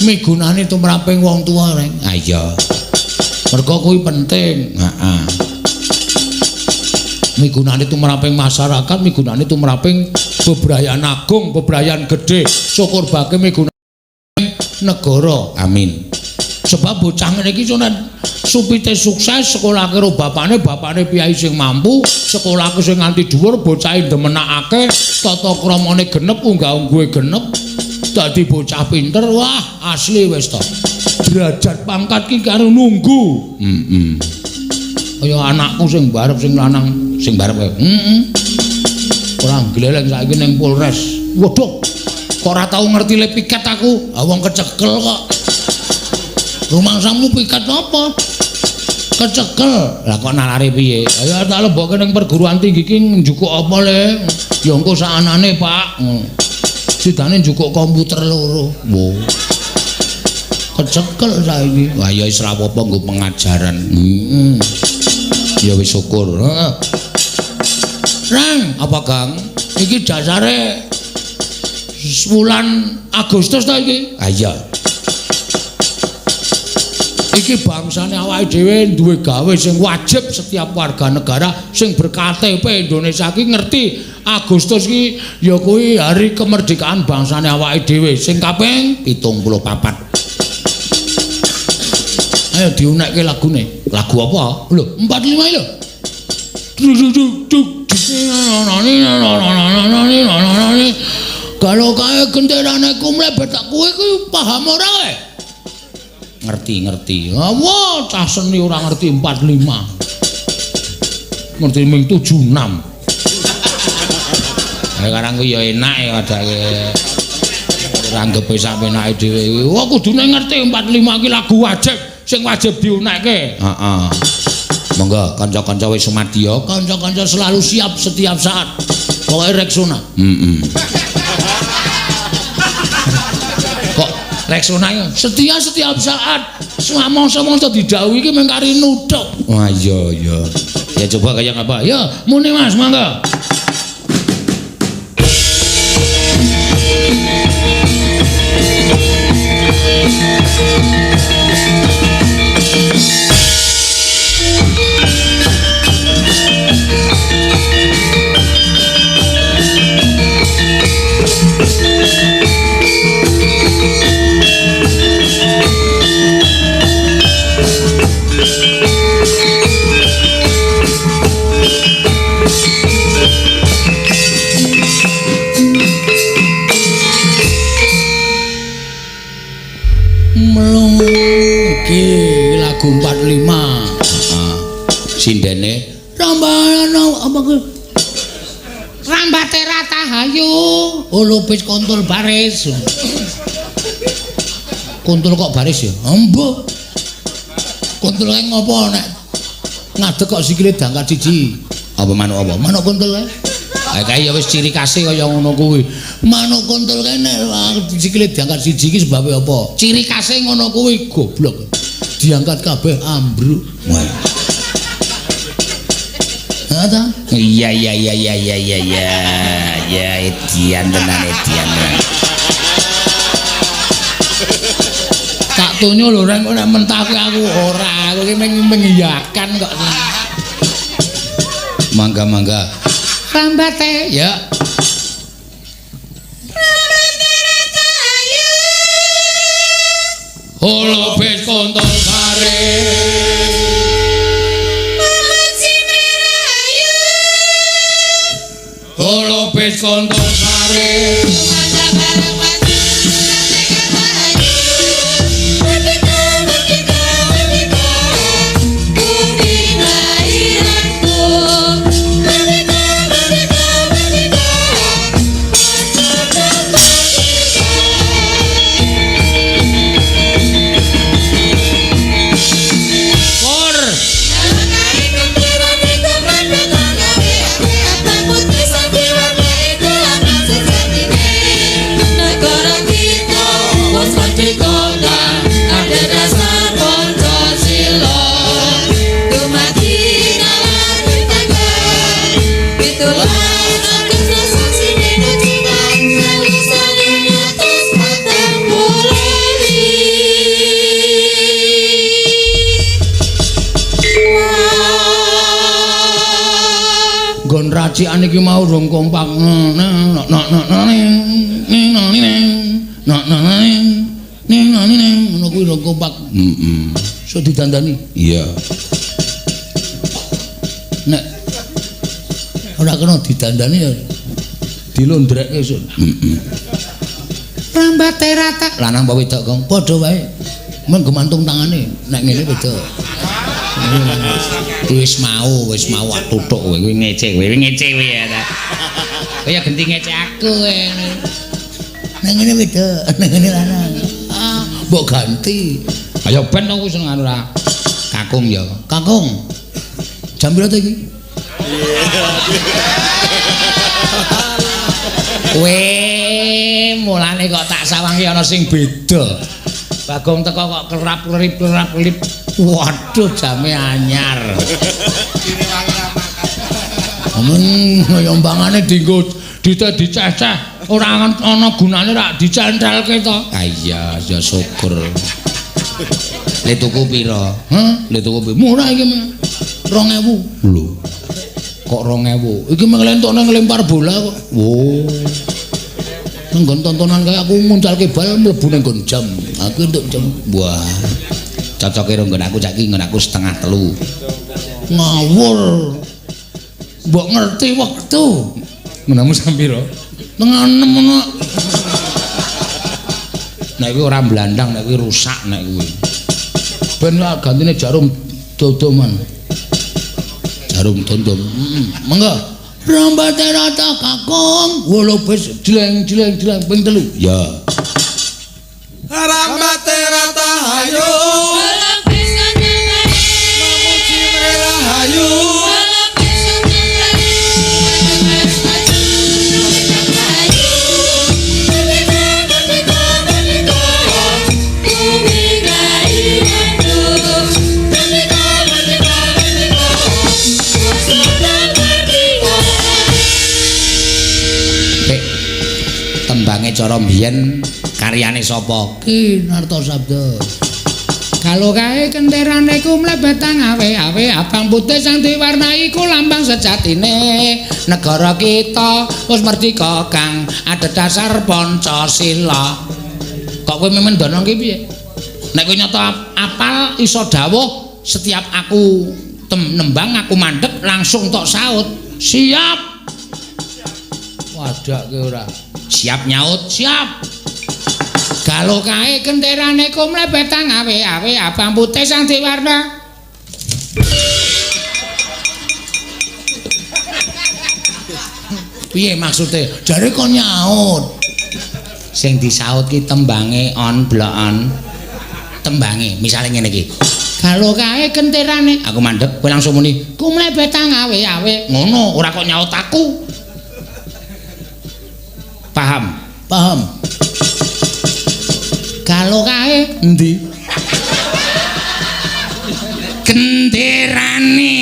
[SPEAKER 1] migunani tumraping wong tuwa, Reng. Ha iya. Mergo kuwi penting. Heeh. Migunani tumraping masyarakat, migunani tumraping bebrayan agung, bebrayan gedhe, syukur bake migunani negara. Amin. Sebab bocah ngene iki nek supite sukses, sekolahke karo bapane, bapane piyai sing mampu, sekolahke sing nganti dhuwur, bocahe ndemenakake, tata kramane genep, unggah-ungguhe genep, dadi bocah pinter, wah asli wis to. Derajat pangkat ki karo nunggu. Heeh. Kaya anakku sing barep sing lanang, sing barep kae. Heeh. Ora gleleng saiki ning Polres. Waduh. Kok ora tau ngerti le piket aku? Ah wong kecekel kok. Rumangsamu piket apa? Kecekel. Lah kok nalare piye? Ayo tak lebokke ning perguruan tinggi iki njukuk apa le? Ya engko sakanane, Pak. Sidane njukuk komputer loro. Wo. Kecekel saiki. Wah ya wis ra apa-apa nggo pengajaran. Heeh. Ya wis syukur. Heeh. Rang, apa Gang? Iki dasare wulan Agustus ta iki? Ha iya. Iki bangsane awake dhewe duwe gawe sing wajib setiap warga negara sing ber-KTP Indonesia iki ngerti Agustus iki ya kuwi hari kemerdekaan bangsane awake dhewe sing kaping 74. Ayo diunekke lagune. Lagu apa? Lho, 45 lho. Kalau kae genderane kumlebet tak kuwi kuwi paham ora kowe? Ngerti-ngerti. Wah, cah seni ora ngerti 45. Ngerti ming 76. Lah karang kuwi ya enak ya padake. Ora anggepe sak penake dhewe. Wah, kudune ngerti 45 iki lagu wajib sing wajib diunekke. Heeh. Monggo kanca-kanca wis sumadya, kanca-kanca selalu siap setiap saat. Pokoke Rexona. Heeh. Kok Rexona setia setiap saat. Samong-samong didhawuhi iki mung kari nuthuk. Wah iya iya. Ya coba kaya apa? Ya muni Mas, monggo. Melung iki lagu 45. Heeh. Sindene Rambana apa kuwi? Rambate Ratahayu, lupis kontul baris. Kontul kok baris ya? Embuh. Kontul kae ngopo nek ngadeg kok sikile dangkat siji. Apa manuk apa? Manuk kontul kae. Ha kae ya wis ciri khase kaya ngono kuwi. Manuk kontul kae nek sikile diangkat siji iki sebabe apa? Ciri khase ngono kuwi goblok. Diangkat kabeh ambruk. Wah. Ha ta? Iya iya iya iya iya iya iya. Ya edian tenan edian tenan. Tak tonyo lho reng nek mentah aku ora, aku iki mengiyakan kok. Mangga-mangga. Rambate ya.
[SPEAKER 4] Rambate Ratahayu.
[SPEAKER 1] Holobes kontol baris.
[SPEAKER 4] Memuji Mrirahayu.
[SPEAKER 1] Holobes kontol baris.
[SPEAKER 4] Mangga bareng maju Ratahayu. Merdeka merdeka merdeka. Bumi kelahiranku. Merdeka merdeka merdeka.
[SPEAKER 1] Kor. Nggon racikan iki mau rong kompak. Ngono kuwi rong kompak. Heeh. Iso didandani. Iya. Nek ora kena didandani ya dilondrekke iso. Heeh. Rambate rata. Lanang apa wedok, Kong? Padha wae. Men gemantung tangane. Nek ngene wedok. Wis mau atuthuk kowe kuwi ngece kowe ya ta. Kaya genti ngece aku kowe. Nang ngene wedok, nang ngene lanang. Ah, mbok ganti. Ayo ben aku seneng ora. Kakung ya. Kakung. Jam pira to iki? Kowe mulane kok tak sawangi ana sing beda. Bagong teko kok kerap-kerip kerap-kerip. Waduh, jame anyar. Yombangane dienggo diceceh ora ana gunane rak dicentelke to. Ah iya, ya syukur. Le tuku pira? Heh, le tuku pira? Murah iki 2000. Lho. Kok 2000? Iki mung lentokne nglempar bola kok. Oh. Nang nggon tontonan kaya aku nguncalke bal mlebu nang nggon jam. Aku entuk jam. Wah. Cocoke ro nggon aku saiki nggon aku 2:30. Ngawur. Mbok ngerti wektu. Menamu sampe pira? 5:30 ngono. Nek kuwi ora mblandang, nek kuwi rusak nek kuwi. Ben gantine jarum dodoman. Jarum dondom. Monggo. Rambate rata kakung, wolobes jleng jleng jleng ping 3. Ya.
[SPEAKER 5] Rambate rata hayu.
[SPEAKER 4] Wolobes kanjeng.
[SPEAKER 5] Memuji rahayu.
[SPEAKER 1] Tembange cara mbiyen karyane sapa? Ki Nartosabdo. Kalau kae kenterane ku mlebet awe-awe abang putih sang diwarnai ku lambang sejatine negara kita wis merdika kang adhedhasar Pancasila. Kok kowe mendono ki piye? Nek kowe nyata apal iso dawuh setiap aku nembang aku mandek langsung tok saut. Siap. Wadake ora. Siap nyaut, siap. Galo kae kenterane ku mlebet awe-awe abang putih sang diwarna. Piye maksude? Jare kon nyaut. Sing disaut ki tembange on blok on. Tembange misale ngene iki. Galo kae kenterane, aku mandek kowe langsung muni, ku mlebet awe-awe. Ngono, ora kok nyaut aku. Paham? Paham. Kalau kae endi? Genderane.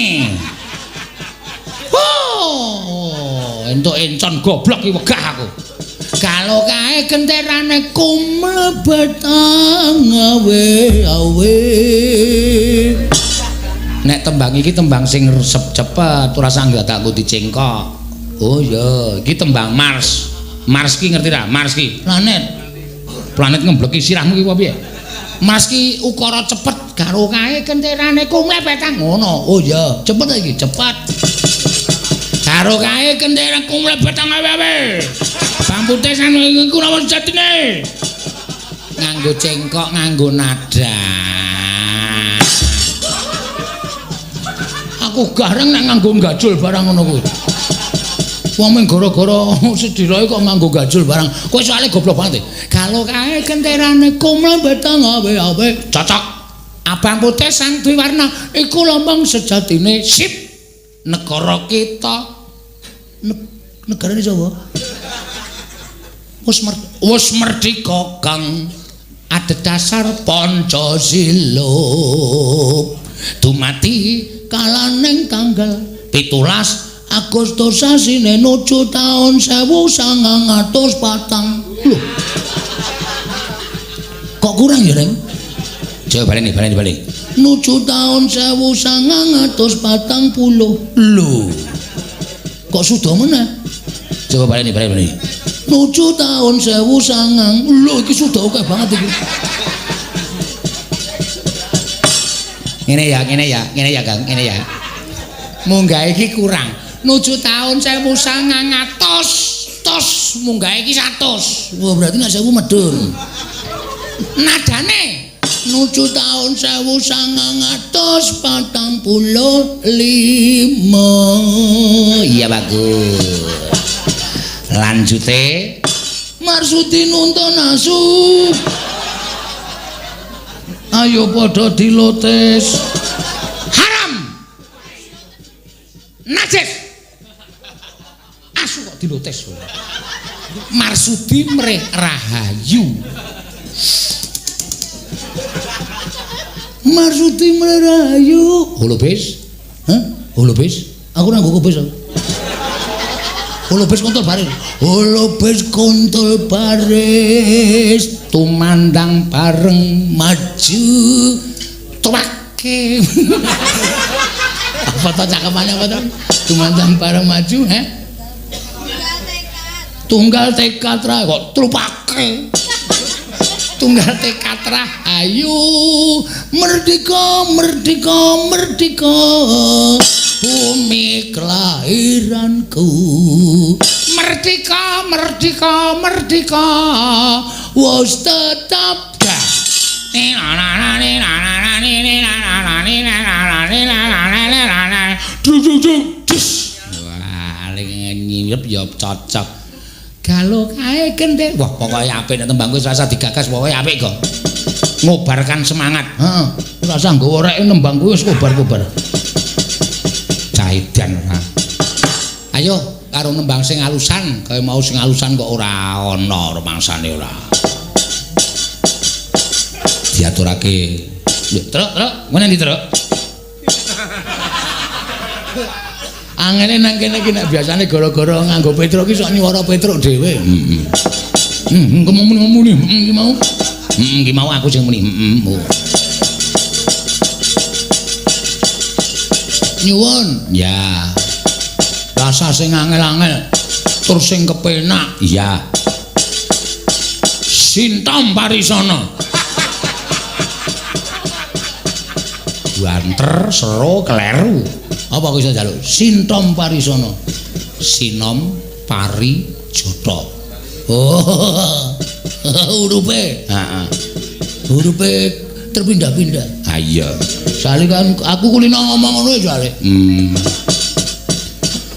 [SPEAKER 1] Oh, entuk encon goblok iki wegah aku. Kalau kae genderane kumlebet awe-awe. Nek tembang iki tembang sing resep cepet, ora sanggatakku dicengkok. Oh iya, iki tembang Mars. Mars ki ngerti ra? Mars ki planet. Planet ngembleki sirahmu ki apa piye? Mars ki ukara cepet karo kae kenterane kumlepetang ngono. Oh iya, cepet iki, cepet. Karo kae kenteran kumlepetang awe-awe. Bang putih sanu iku napa sejatine? Nganggo cengkok, nganggo nada. Aku gareng nek nganggo gajul barang ngono kuwi. Wong mung gara-gara sedhiroe kok nganggo gajul barang. Kowe soalé goblok banget. Kalau kae kenterane kumlebet awe-awe. Cocok. Abang putih sang dwiwarna iku lambang sejatine sip negara kita. Negarane sapa? Wis merdika kang adhedhasar Pancasila. Dumati kalaning tanggal 17 Agustus sasine nuju taun 1904. Lho. Kok kurang ya, Reng? Coba baleni, baleni, baleni. Nuju taun 1940. Lho. Kok sudah meneh? Coba baleni, baleni, baleni. Nuju taun 1900. Lho, iki sudah akeh banget iki. Ngene ya, ngene ya, ngene ya, Kang, ngene ya. Munggah iki kurang. Nuju taun 1900 tos munggah iki 100. Wah, berarti nek 1000 medhun. Nadane nuju taun 1945. Iya bagus. Lanjute Marsudi nuntun asu. Ayo padha dilotes. Dilotes. Marsudi mrih Rahayu. Marsudi mrih Rahayu. Holobis? Hah? Holobis? Aku ora nggo kobis aku. Holobis kontol baris. Holobis kontol baris tumandang bareng maju tuwake. Apa to cakepane apa to? Tumandang bareng maju, he? Tunggal tekad ra kok trupake. Tunggal tekad rahayu. Merdeka, merdeka, merdeka. Bumi kelahiranku. Merdeka, merdeka, merdeka. Wis tetap dah. Wah, nyilep ya cocok. Galo kae kendel. Wah, pokoke apik nek tembang wis rasa digagas pokoke apik kok. Ngobarkan semangat. Heeh. Ora usah nggawa rek nembang kuwi wis kobar-kobar. Cahidan ora. Ayo karo nembang sing alusan, kaya mau sing alusan kok ora ana rumangsane ora. Diaturake. Lho, Truk, Truk, ngene ndi, Truk? Angene nang kene iki nek biasane gara-gara nganggo Petruk iki sok nyuwara Petruk dhewe. Heeh. Heeh, muni iki mau. Heeh, iki mau aku sing muni. Heeh. Nyuwun. Ya. Rasa sing angel-angel tur sing kepenak. Iya. Sintom Parisana. Banter, sero, kleru. Apa aku iso njaluk? Sintom Parisana. Sinom Pari Joto. Oh. Hurufe. Heeh. Hurufe terpindah-pindah. Ha iya. Soale kan aku kulino ngomong ngono ya soale.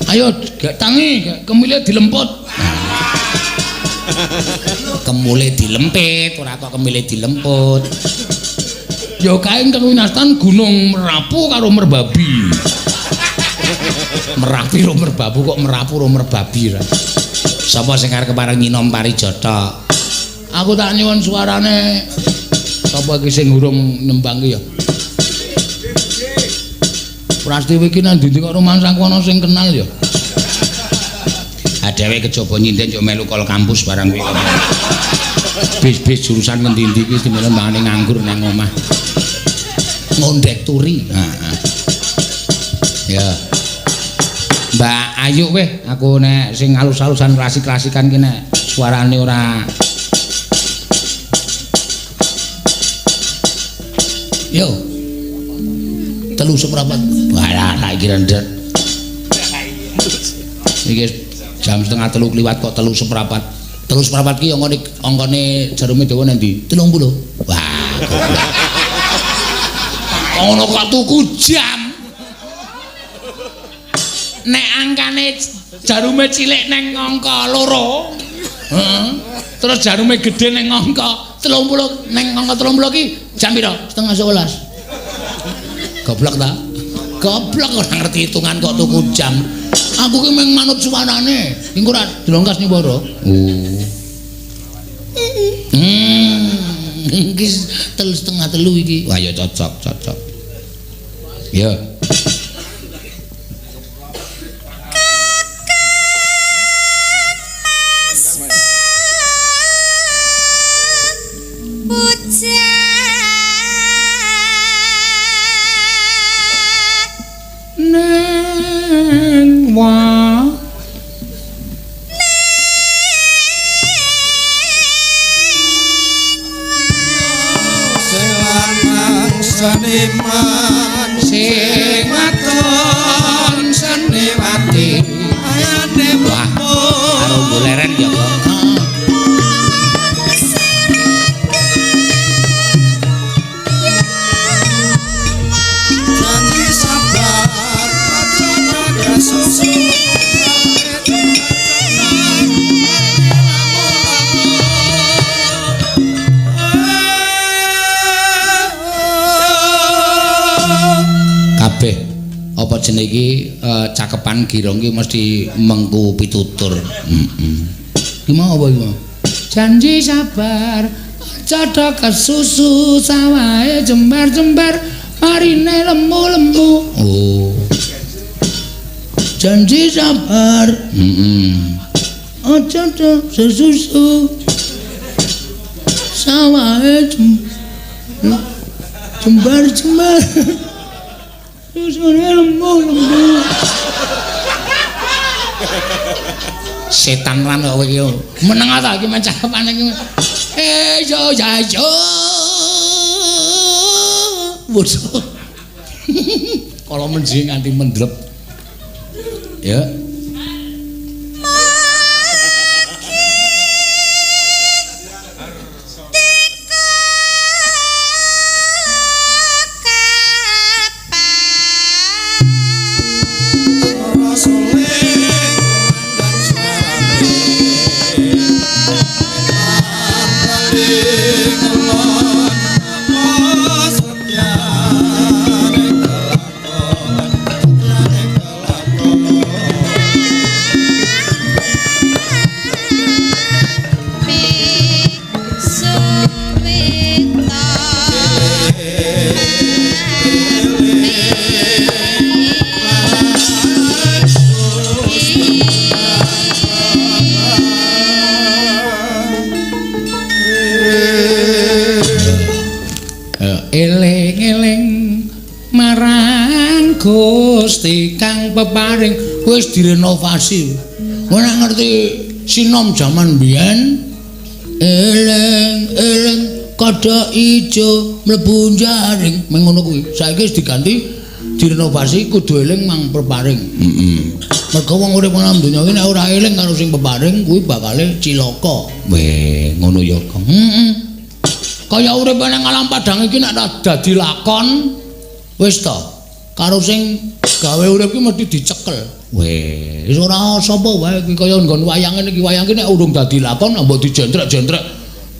[SPEAKER 1] Ayo gek tangi, gek kemile dilemput. Kemule dilempit, ora kok kemile dilemput. Ya kae ingkang winastan Gunung Merapu karo Merbabi. Merapi ro Merbabu kok Merapu ro Merbabi ra. Sapa sing arep kepareng nyinom Parijata? Aku tak nyuwun suarane. Sapa iki sing urung nembang ki ya? Prastiwi iki nang ndi kok rumangsaku ana sing kenal ya. Ha dhewe kejaba nyinden yo melu kol kampus barang kuwi. Bis-bis jurusan ngendi-endi iki melu mbangane nganggur nang omah. Ngondek turi. Heeh. Ya. Mbak Ayu weh, aku nek sing alus-alusan klasik-klasikan ki nek suarane ora. Yo. 3:15. Walah, tak kira ndek. Iki jam 2:30 kliwat kok 3:15. 3:15 ki angkane jarume dawa nang ndi? 30. Wah. Ono kok tuku jam. Nek angkane jarume cilik neng angka 2. Heeh. Terus jarume gedhe neng angka 30, neng angka 30 ki jam pira? 10:30. Goblok ta? Goblok ora ngerti hitungan kok tuku jam. Aku ki mung manut suarane. Engko ora dilongkas nyuwara. Oh. Iki 2:30 iki. Wah ya cocok, cocok. Ya. Sing wadon seniwati ayane wah karo goleren ya kok.
[SPEAKER 5] Janji sabar aja susu.
[SPEAKER 1] Kabeh jenenge iki cakepan girong iki mesti mengku pitutur. Heeh. Iki mau apa iki mau? Janji sabar, aja kesusu sawahe jembar-jembar, marine lemu-lemu. Oh. Janji sabar. Heeh. Aja kesusu sawahe jembar-jembar. Susune lemu-lemu. Setan lan kok kowe iki. Meneng ta iki men cakepane iki. Yo ya yo. Waduh. Kala menji nganti mendrep. Ya. Eling-eling marang Gusti kang peparing wis direnovasi. Ora ngerti sinom jaman biyen eling-eling kodhok ijo mlebu jaring mengono kuwi. Saiki wis diganti direnovasi kudu eling mang peparing. Heeh. Mergo wong urip nang donya iki nek ora eling karo sing peparing kuwi bakale cilaka. Weh, ngono ya, Kang. Heeh. Kaya urip nang alam padang iki nek dadi lakon wis to karo sing gawe urip iki mesti dicekel. Weh, wis ora sapa wae iki kaya nggon wayang ngene iki, wayang iki nek urung dadi lakon mbok dijentrek-jentrek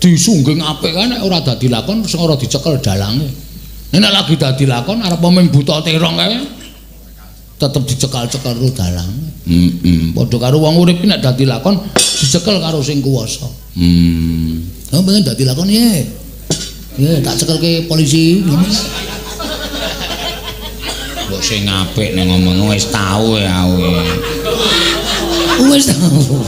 [SPEAKER 1] disungging apik kae nek ora dadi lakon sing ora dicekel dalange. Nek lagi dadi lakon arep mung buta terong kae tetep dicekal-cekel karo dalange. Heeh, padha karo wong urip iki nek dadi lakon dicekel karo sing kuwasa. Hmm. Oh, pengen dadi lakon ye. Ya, tak cekelke polisi. Mbok sing apik nek ngomong wis tau ya aku. Wis tau.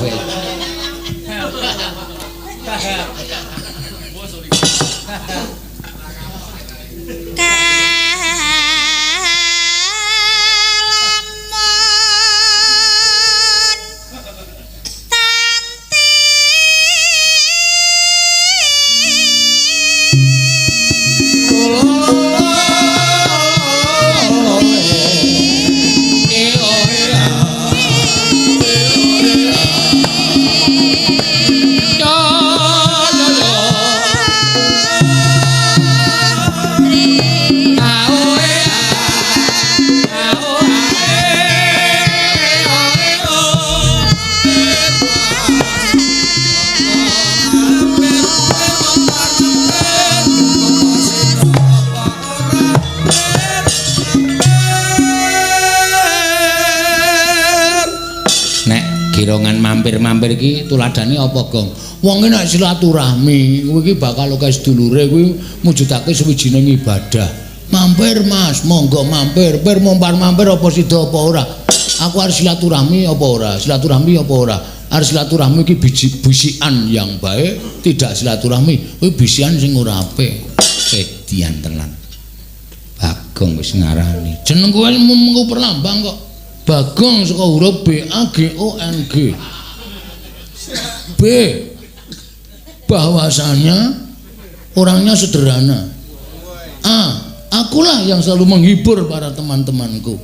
[SPEAKER 1] Girongan mampir-mampir iki tuladane apa, Gong? Wong nek silaturahmi kuwi iki bakal akeh sedulure kuwi mujudake suwijining ibadah. Mampir, Mas, monggo mampir. Pir mompar-mampir apa sida apa ora? Aku arep silaturahmi apa ora? Silaturahmi apa ora? Arep silaturahmi iki bisikan yang baik, tidak silaturahmi kuwi bisikan sing ora apik. Edian tenan. Bagong wis ngarani. Jeneng kowe mung perlambang kok. Bagong saka huruf B A G O N G. B, bahwasanya orangnya sederhana. A, akulah yang selalu menghibur para teman-temanku.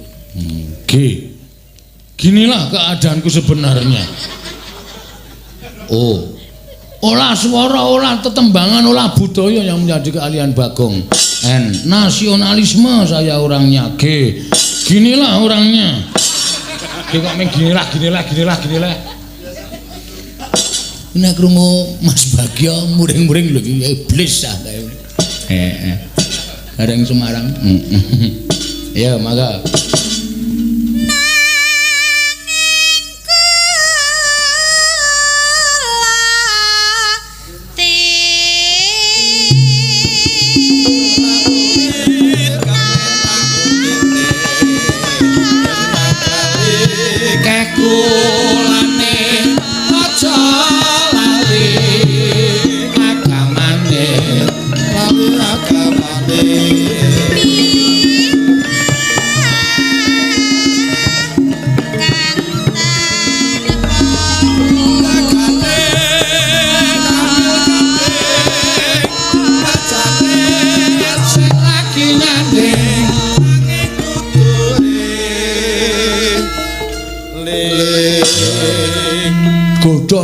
[SPEAKER 1] G, ginilah keadaanku sebenarnya. O, olah suara, olah tetembangan, olah budaya yang menjadi keahlian Bagong. N, nasionalisme saya orangnya. G, ginilah orangnya. G kok meng ginilah, ginilah, ginilah, ginilah. Nek krungu Mas Bagyo muring-muring lho iki iblis ah kae. Heeh. Gareng Semarang. Ya, mangga.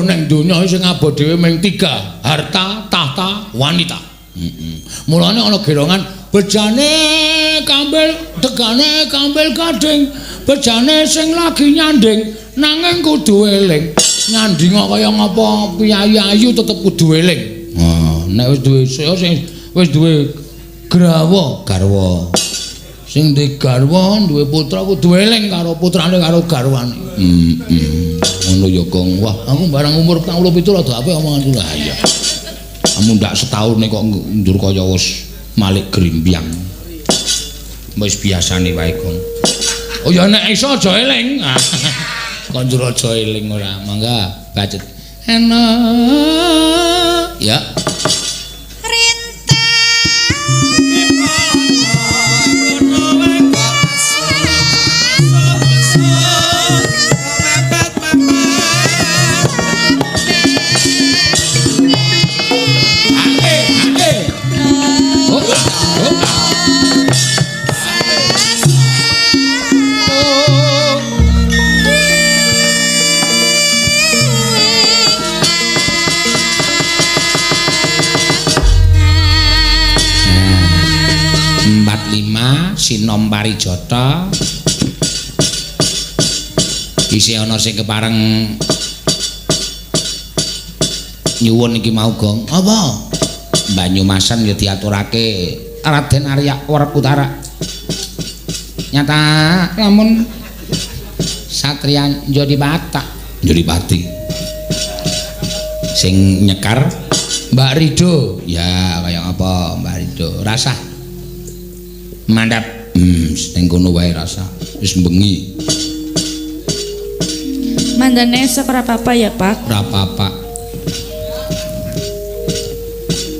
[SPEAKER 1] Mergo ning donya sing abot dhewe mung 3, harta, tahta, wanita. Heeh. Mulane ana gerongan bejane kambil tegane kambil gading, bejane sing lagi nyanding nanging kudu eling. Nyandinga kaya ngapa piyayi ayu tetep kudu eling. Ha, nek wis duwe sing wis duwe grawa, garwa. Sing duwe garwa, duwe putra kudu eling karo putrane karo garwane. Heeh. Ngono ya, Gong. Wah, aku barang umur 47 rada apik omonganku. Lah iya. Kamu ndak setahun kok ndur kaya wis malik grimbyang. Wis biasane wae, Gong. Oh ya nek iso aja eling. Kok ndur aja eling ora. Mangga bacet. Enak. Ya. Sinom Parijata isih ana sing kepareng nyuwun iki mau, Gong. Apa? Banyumasan ya diaturake Raden Arya Werkutara. Nyata lamun satriya Njodipata, Njodipati. Sing nyekar Mbak Rido. Ya kaya apa Mbak Rido? Rasah mandap. Ning kono wae rasa. Wis bengi.
[SPEAKER 4] Mandane esuk ora apa-apa ya, Pak?
[SPEAKER 1] Ora apa-apa.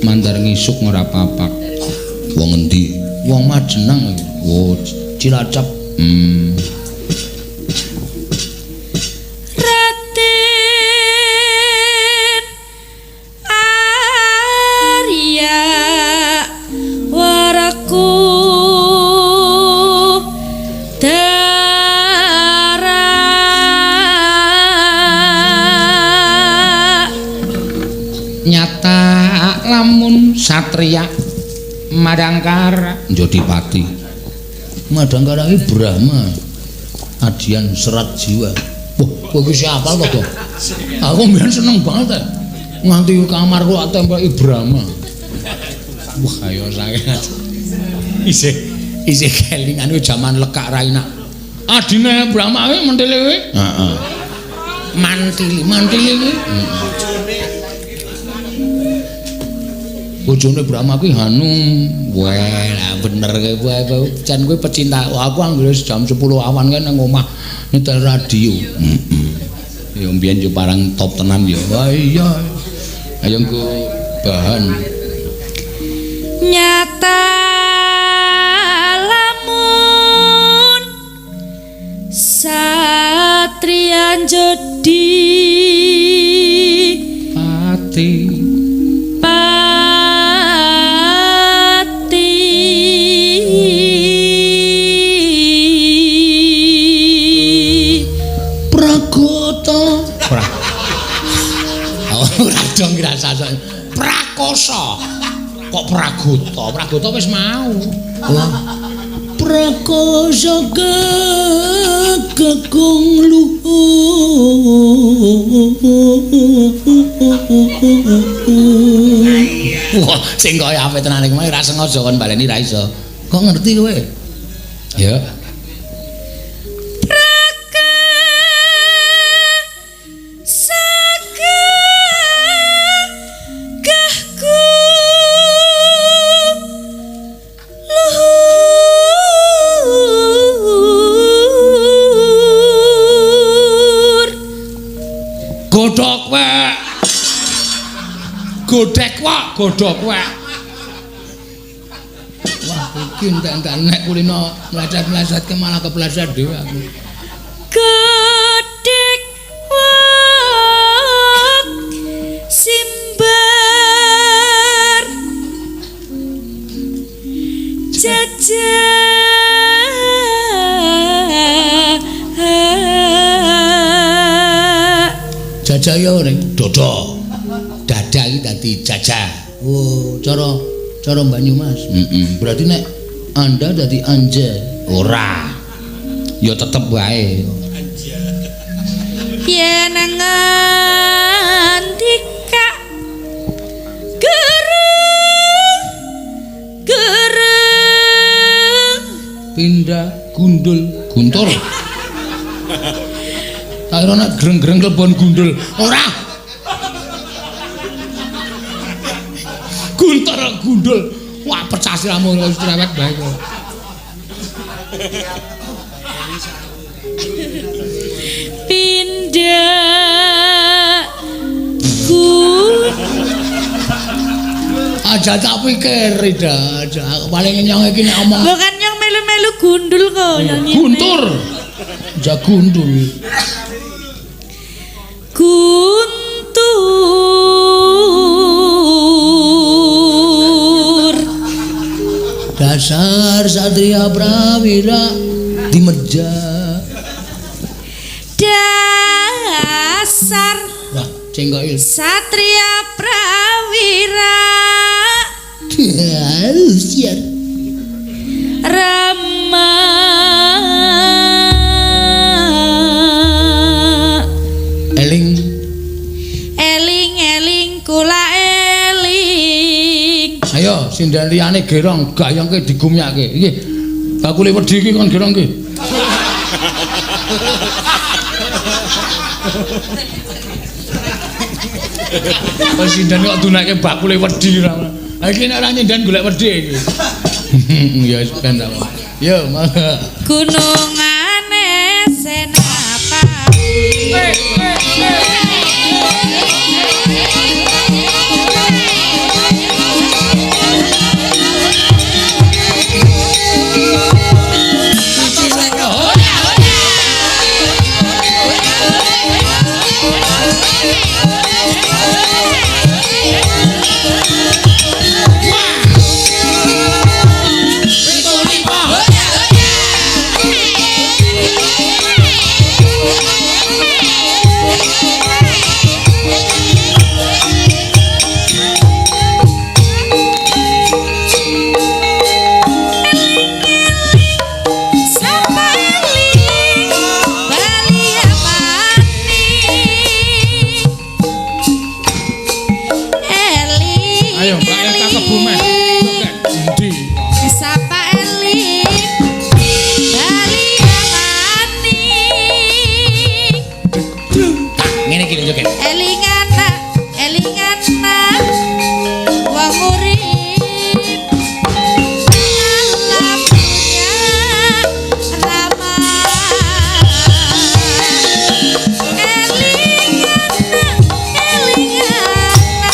[SPEAKER 1] Mandar ngisuk ora apa-apa. Wong endi? Wong Majenang. Oh, Cilacap.
[SPEAKER 4] Raden Arya Waraku
[SPEAKER 1] Nyata lamun satriya Madangkara Njodipati. Madangkara iki Brahma adian serat jiwa. Wah, kowe iki siapa to, Dok? Aku mbiyen seneng banget. Nganti kamarku tak tempeli Brahma. Wah, ayo saking. Isih kelingan kuwi jaman lekak ra enak. Adine Brahma kuwi mentile kuwi. Heeh. Mantili kuwi. Heeh. Bojone Brahma kuwi Hanum. Wah, lah bener kowe jan kowe pecinta. Aku anggere jam 10 awan kae nang omah nyetel radio. Heeh. Ya mbiyen yo parang top tenan ya. Wah iya. Ayo nggo bahan.
[SPEAKER 4] Nyata lamun satriya Njodi
[SPEAKER 1] Pati. Prakosa. Kok Pragota? Pragota wis mau. Wah. Prakosa kakung luhur. Wah, sing kaya apik tenan iki ora sengaja kon baleni ra iso. Kok ngerti kowe? Ya. Godhok wek. Godhek wek, godhok wek. Wah, iki entek-entek nek kulino mleset-mlesetke malah kepleset dhewe aku.
[SPEAKER 4] Godhek wek simbar jajah.
[SPEAKER 1] Jaya ning dada. Dada iki dadi jaja. Oh, cara cara Banyumas. Heeh. Berarti nek Anda dadi anja. Ora. Ya tetep wae.
[SPEAKER 4] Yen ngendika gereng gereng
[SPEAKER 1] pindah gundul guntur. Tak kira nek greng-greng klebon gundul. Ora. Guntur gundul. Wah, pecah siramu wis cerewet bae kok.
[SPEAKER 4] Pindah gundul.
[SPEAKER 1] Aja tak pikir, Ida. Aja paling nyong iki nek omong.
[SPEAKER 4] Bukan nyong melu-melu gundul kok nyong.
[SPEAKER 1] Guntur. Ja gundul.
[SPEAKER 4] Guntur.
[SPEAKER 1] Dasar satria prawira dimerja.
[SPEAKER 4] Dasar.
[SPEAKER 1] Wah, cengkok
[SPEAKER 4] satria prawira.
[SPEAKER 1] Siar.
[SPEAKER 4] Rama.
[SPEAKER 1] Eling.
[SPEAKER 4] Eling eling kula eling.
[SPEAKER 1] Ayo sinden liyane gerong gayengke digumyake. Iki bakule wedi iki kon gerong iki. Kok sinden kok dunake bakule wedi ora. Ha iki nek ora nyinden golek wedi iki. Ya wis ben ta. Yo mangga.
[SPEAKER 4] Gunungane Senapati.
[SPEAKER 1] Ayo Mbak Eka Kebumen. Endi?
[SPEAKER 4] Sapa eling bali amani.
[SPEAKER 1] Ngene iki lho joget.
[SPEAKER 4] Eling anak, eling anak wong urip alam dunya rama. Eling anak, eling anak, eling anak wong urip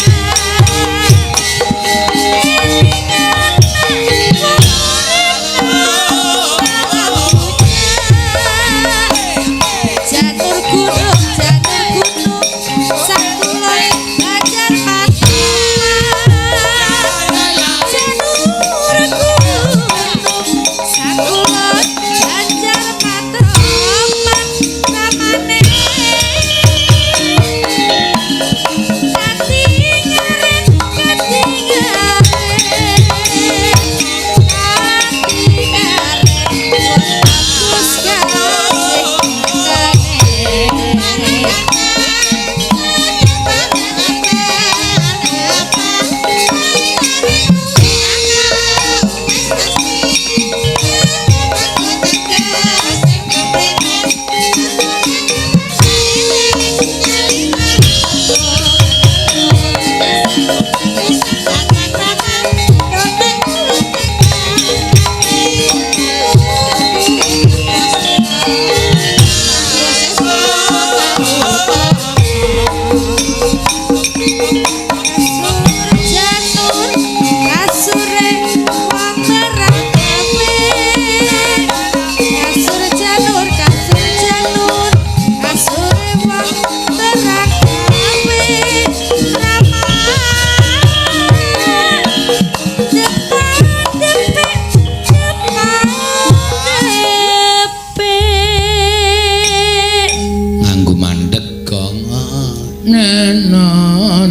[SPEAKER 4] janur gunung, janur gunung sakulon Banjar Patoman. Janur gunung sakulon Banjar Patoman ramane katingaren katingaren katingaren wong bagus kasih Janur kasure wong terang kabeh. Kasur janur, kasur janur, kasure wong terang kabeh. Rama depan depek depan depek.
[SPEAKER 1] Nganggo mandek gong. Heeh.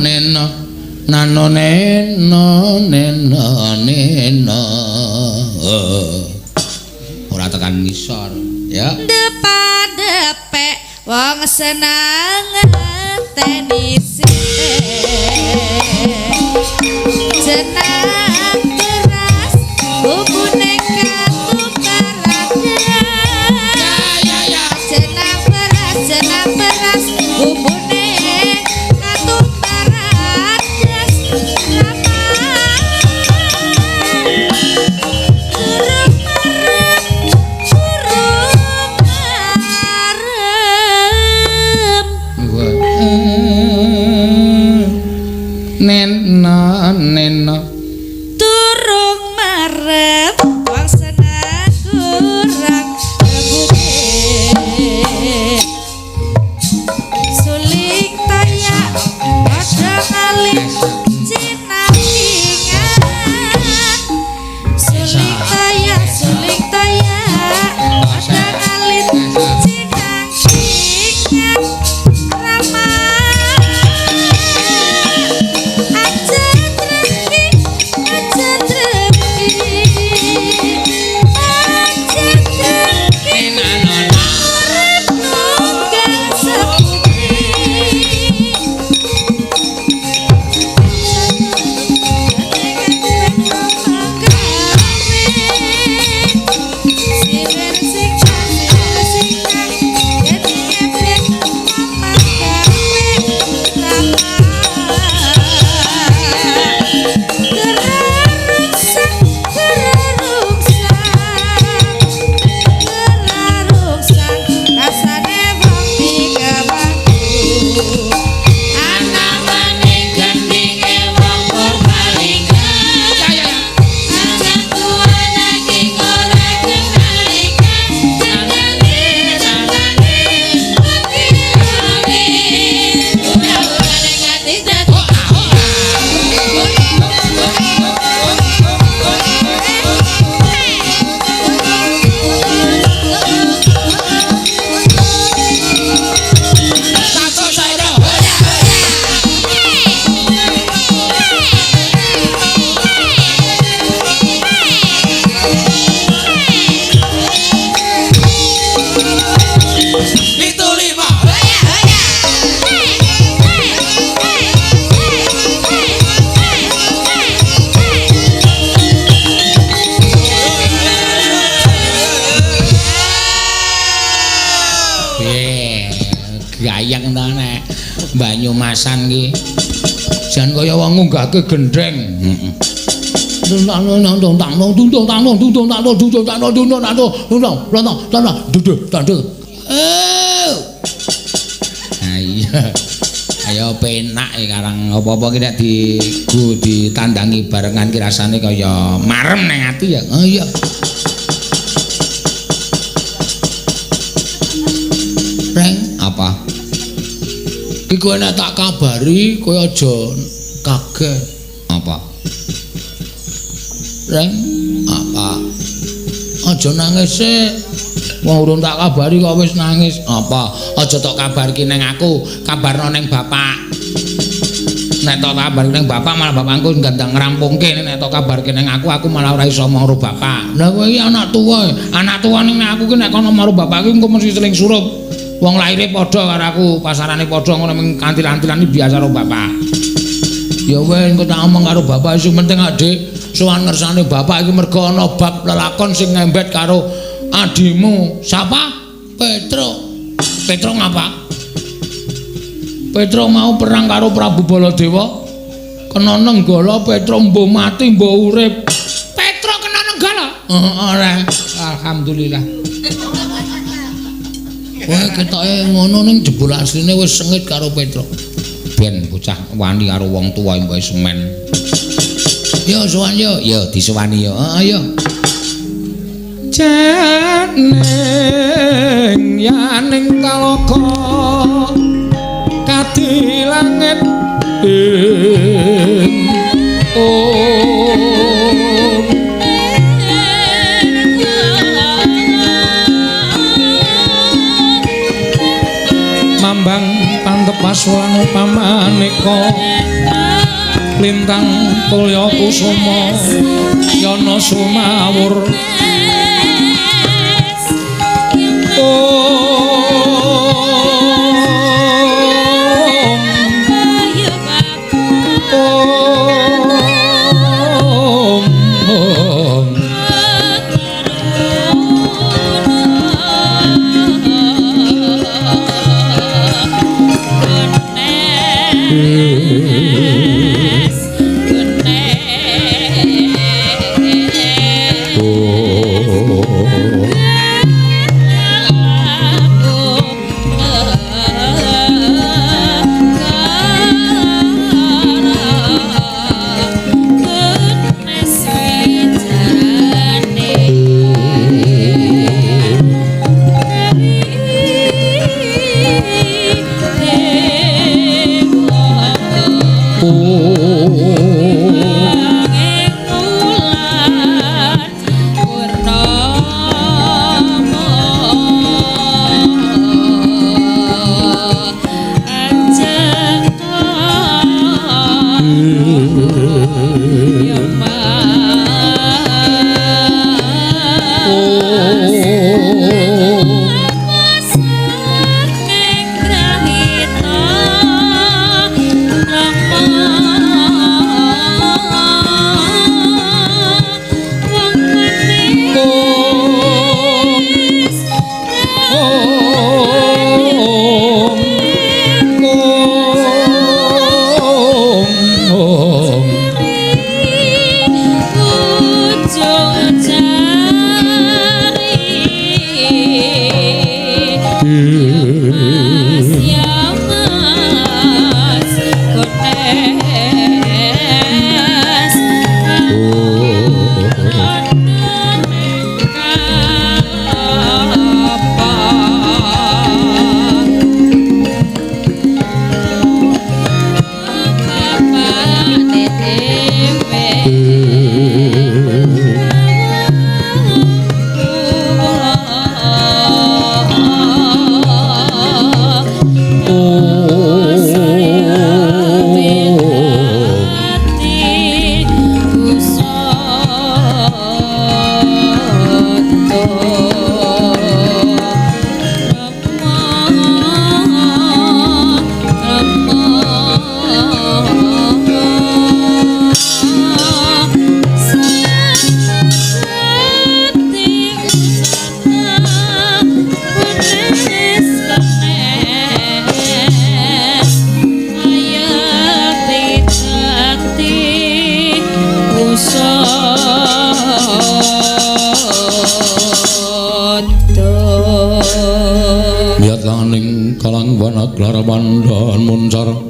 [SPEAKER 1] neno nano neno neno neno. Ora tekan ngisor ya.
[SPEAKER 4] Depa-depek wong seneng ngeteni sithik. Jenang beras bumbune ketukaran. Jenang beras bumbune ketukaran. Durung marem, durung marem.
[SPEAKER 1] Neno neno
[SPEAKER 4] durung marem wong seneng kurang rembuke. Suling tayak padha ngalih cinangkingan. Suling tayak padha ngalih cinangkingan. Rama aja drengki, aja drengki, aja drengki. Urip nunggal sepuki. Rasane wong dikewangku. Ana maning gendinge wong Purbalingga. Anak tua nanging ora kenalikan. Tandane tandane pekirane. Ora-ora ning ati dadi.
[SPEAKER 5] Pitu lima.
[SPEAKER 1] Piye gayeng ta nek Banyumasan ki. Jan kaya wong ngunggahke gendheng. Heeh. Ayo. Ayo penak iki karang apa-apa ki nek digo ditandangi barengan ki rasane kaya marem nang ati ya. Oh iya. Reng, apa? Iki kowe nek tak kabari kowe aja kaget. Apa? Reng, apa? Aja nangis sik. Wong urung tak kabari kok wis nangis. Apa? Aja tok kabarki nang aku, kabarno nang bapak. Nek tok kabarki nang bapak malah bapakku gandang ngrampungke. Nek tok kabarki nang aku, aku malah ora iso omong karo bapak. Lah kowe iki anak tuwa. Anak tuwa ning aku ki nek kono karo bapak ki engko mesti seling surup. Wong laire padha karo aku, pasarane padha ngono mung kantil-kantilan iki biasa karo bapak. Ya wis engko tak omong karo bapak sing penting Adik sowan ngersane bapak iki mergo ana bab lelakon sing ngembet karo adimu. Sapa? Petro. Petro ngapa? Petro mau perang karo Prabu Baladewa. Kena nenggala Petro mbuh mati mbuh urip. Petro kena nenggala? Heeh, ora. Alhamdulillah. Wah, ketoke ngono ning jebul asline wis sengit karo Petro. Ben bocah wani karo wong tuwa mbok semen. Yo sowan yo, yo disowani yo. Heeh yo. Janing yaning talaga kadi langit ing om. Mambang pantepane Lepas lan upamaneka lintang tulya kusuma yana sumawur. Om Om Om. Yataning kalang wana klaraban dan muncar.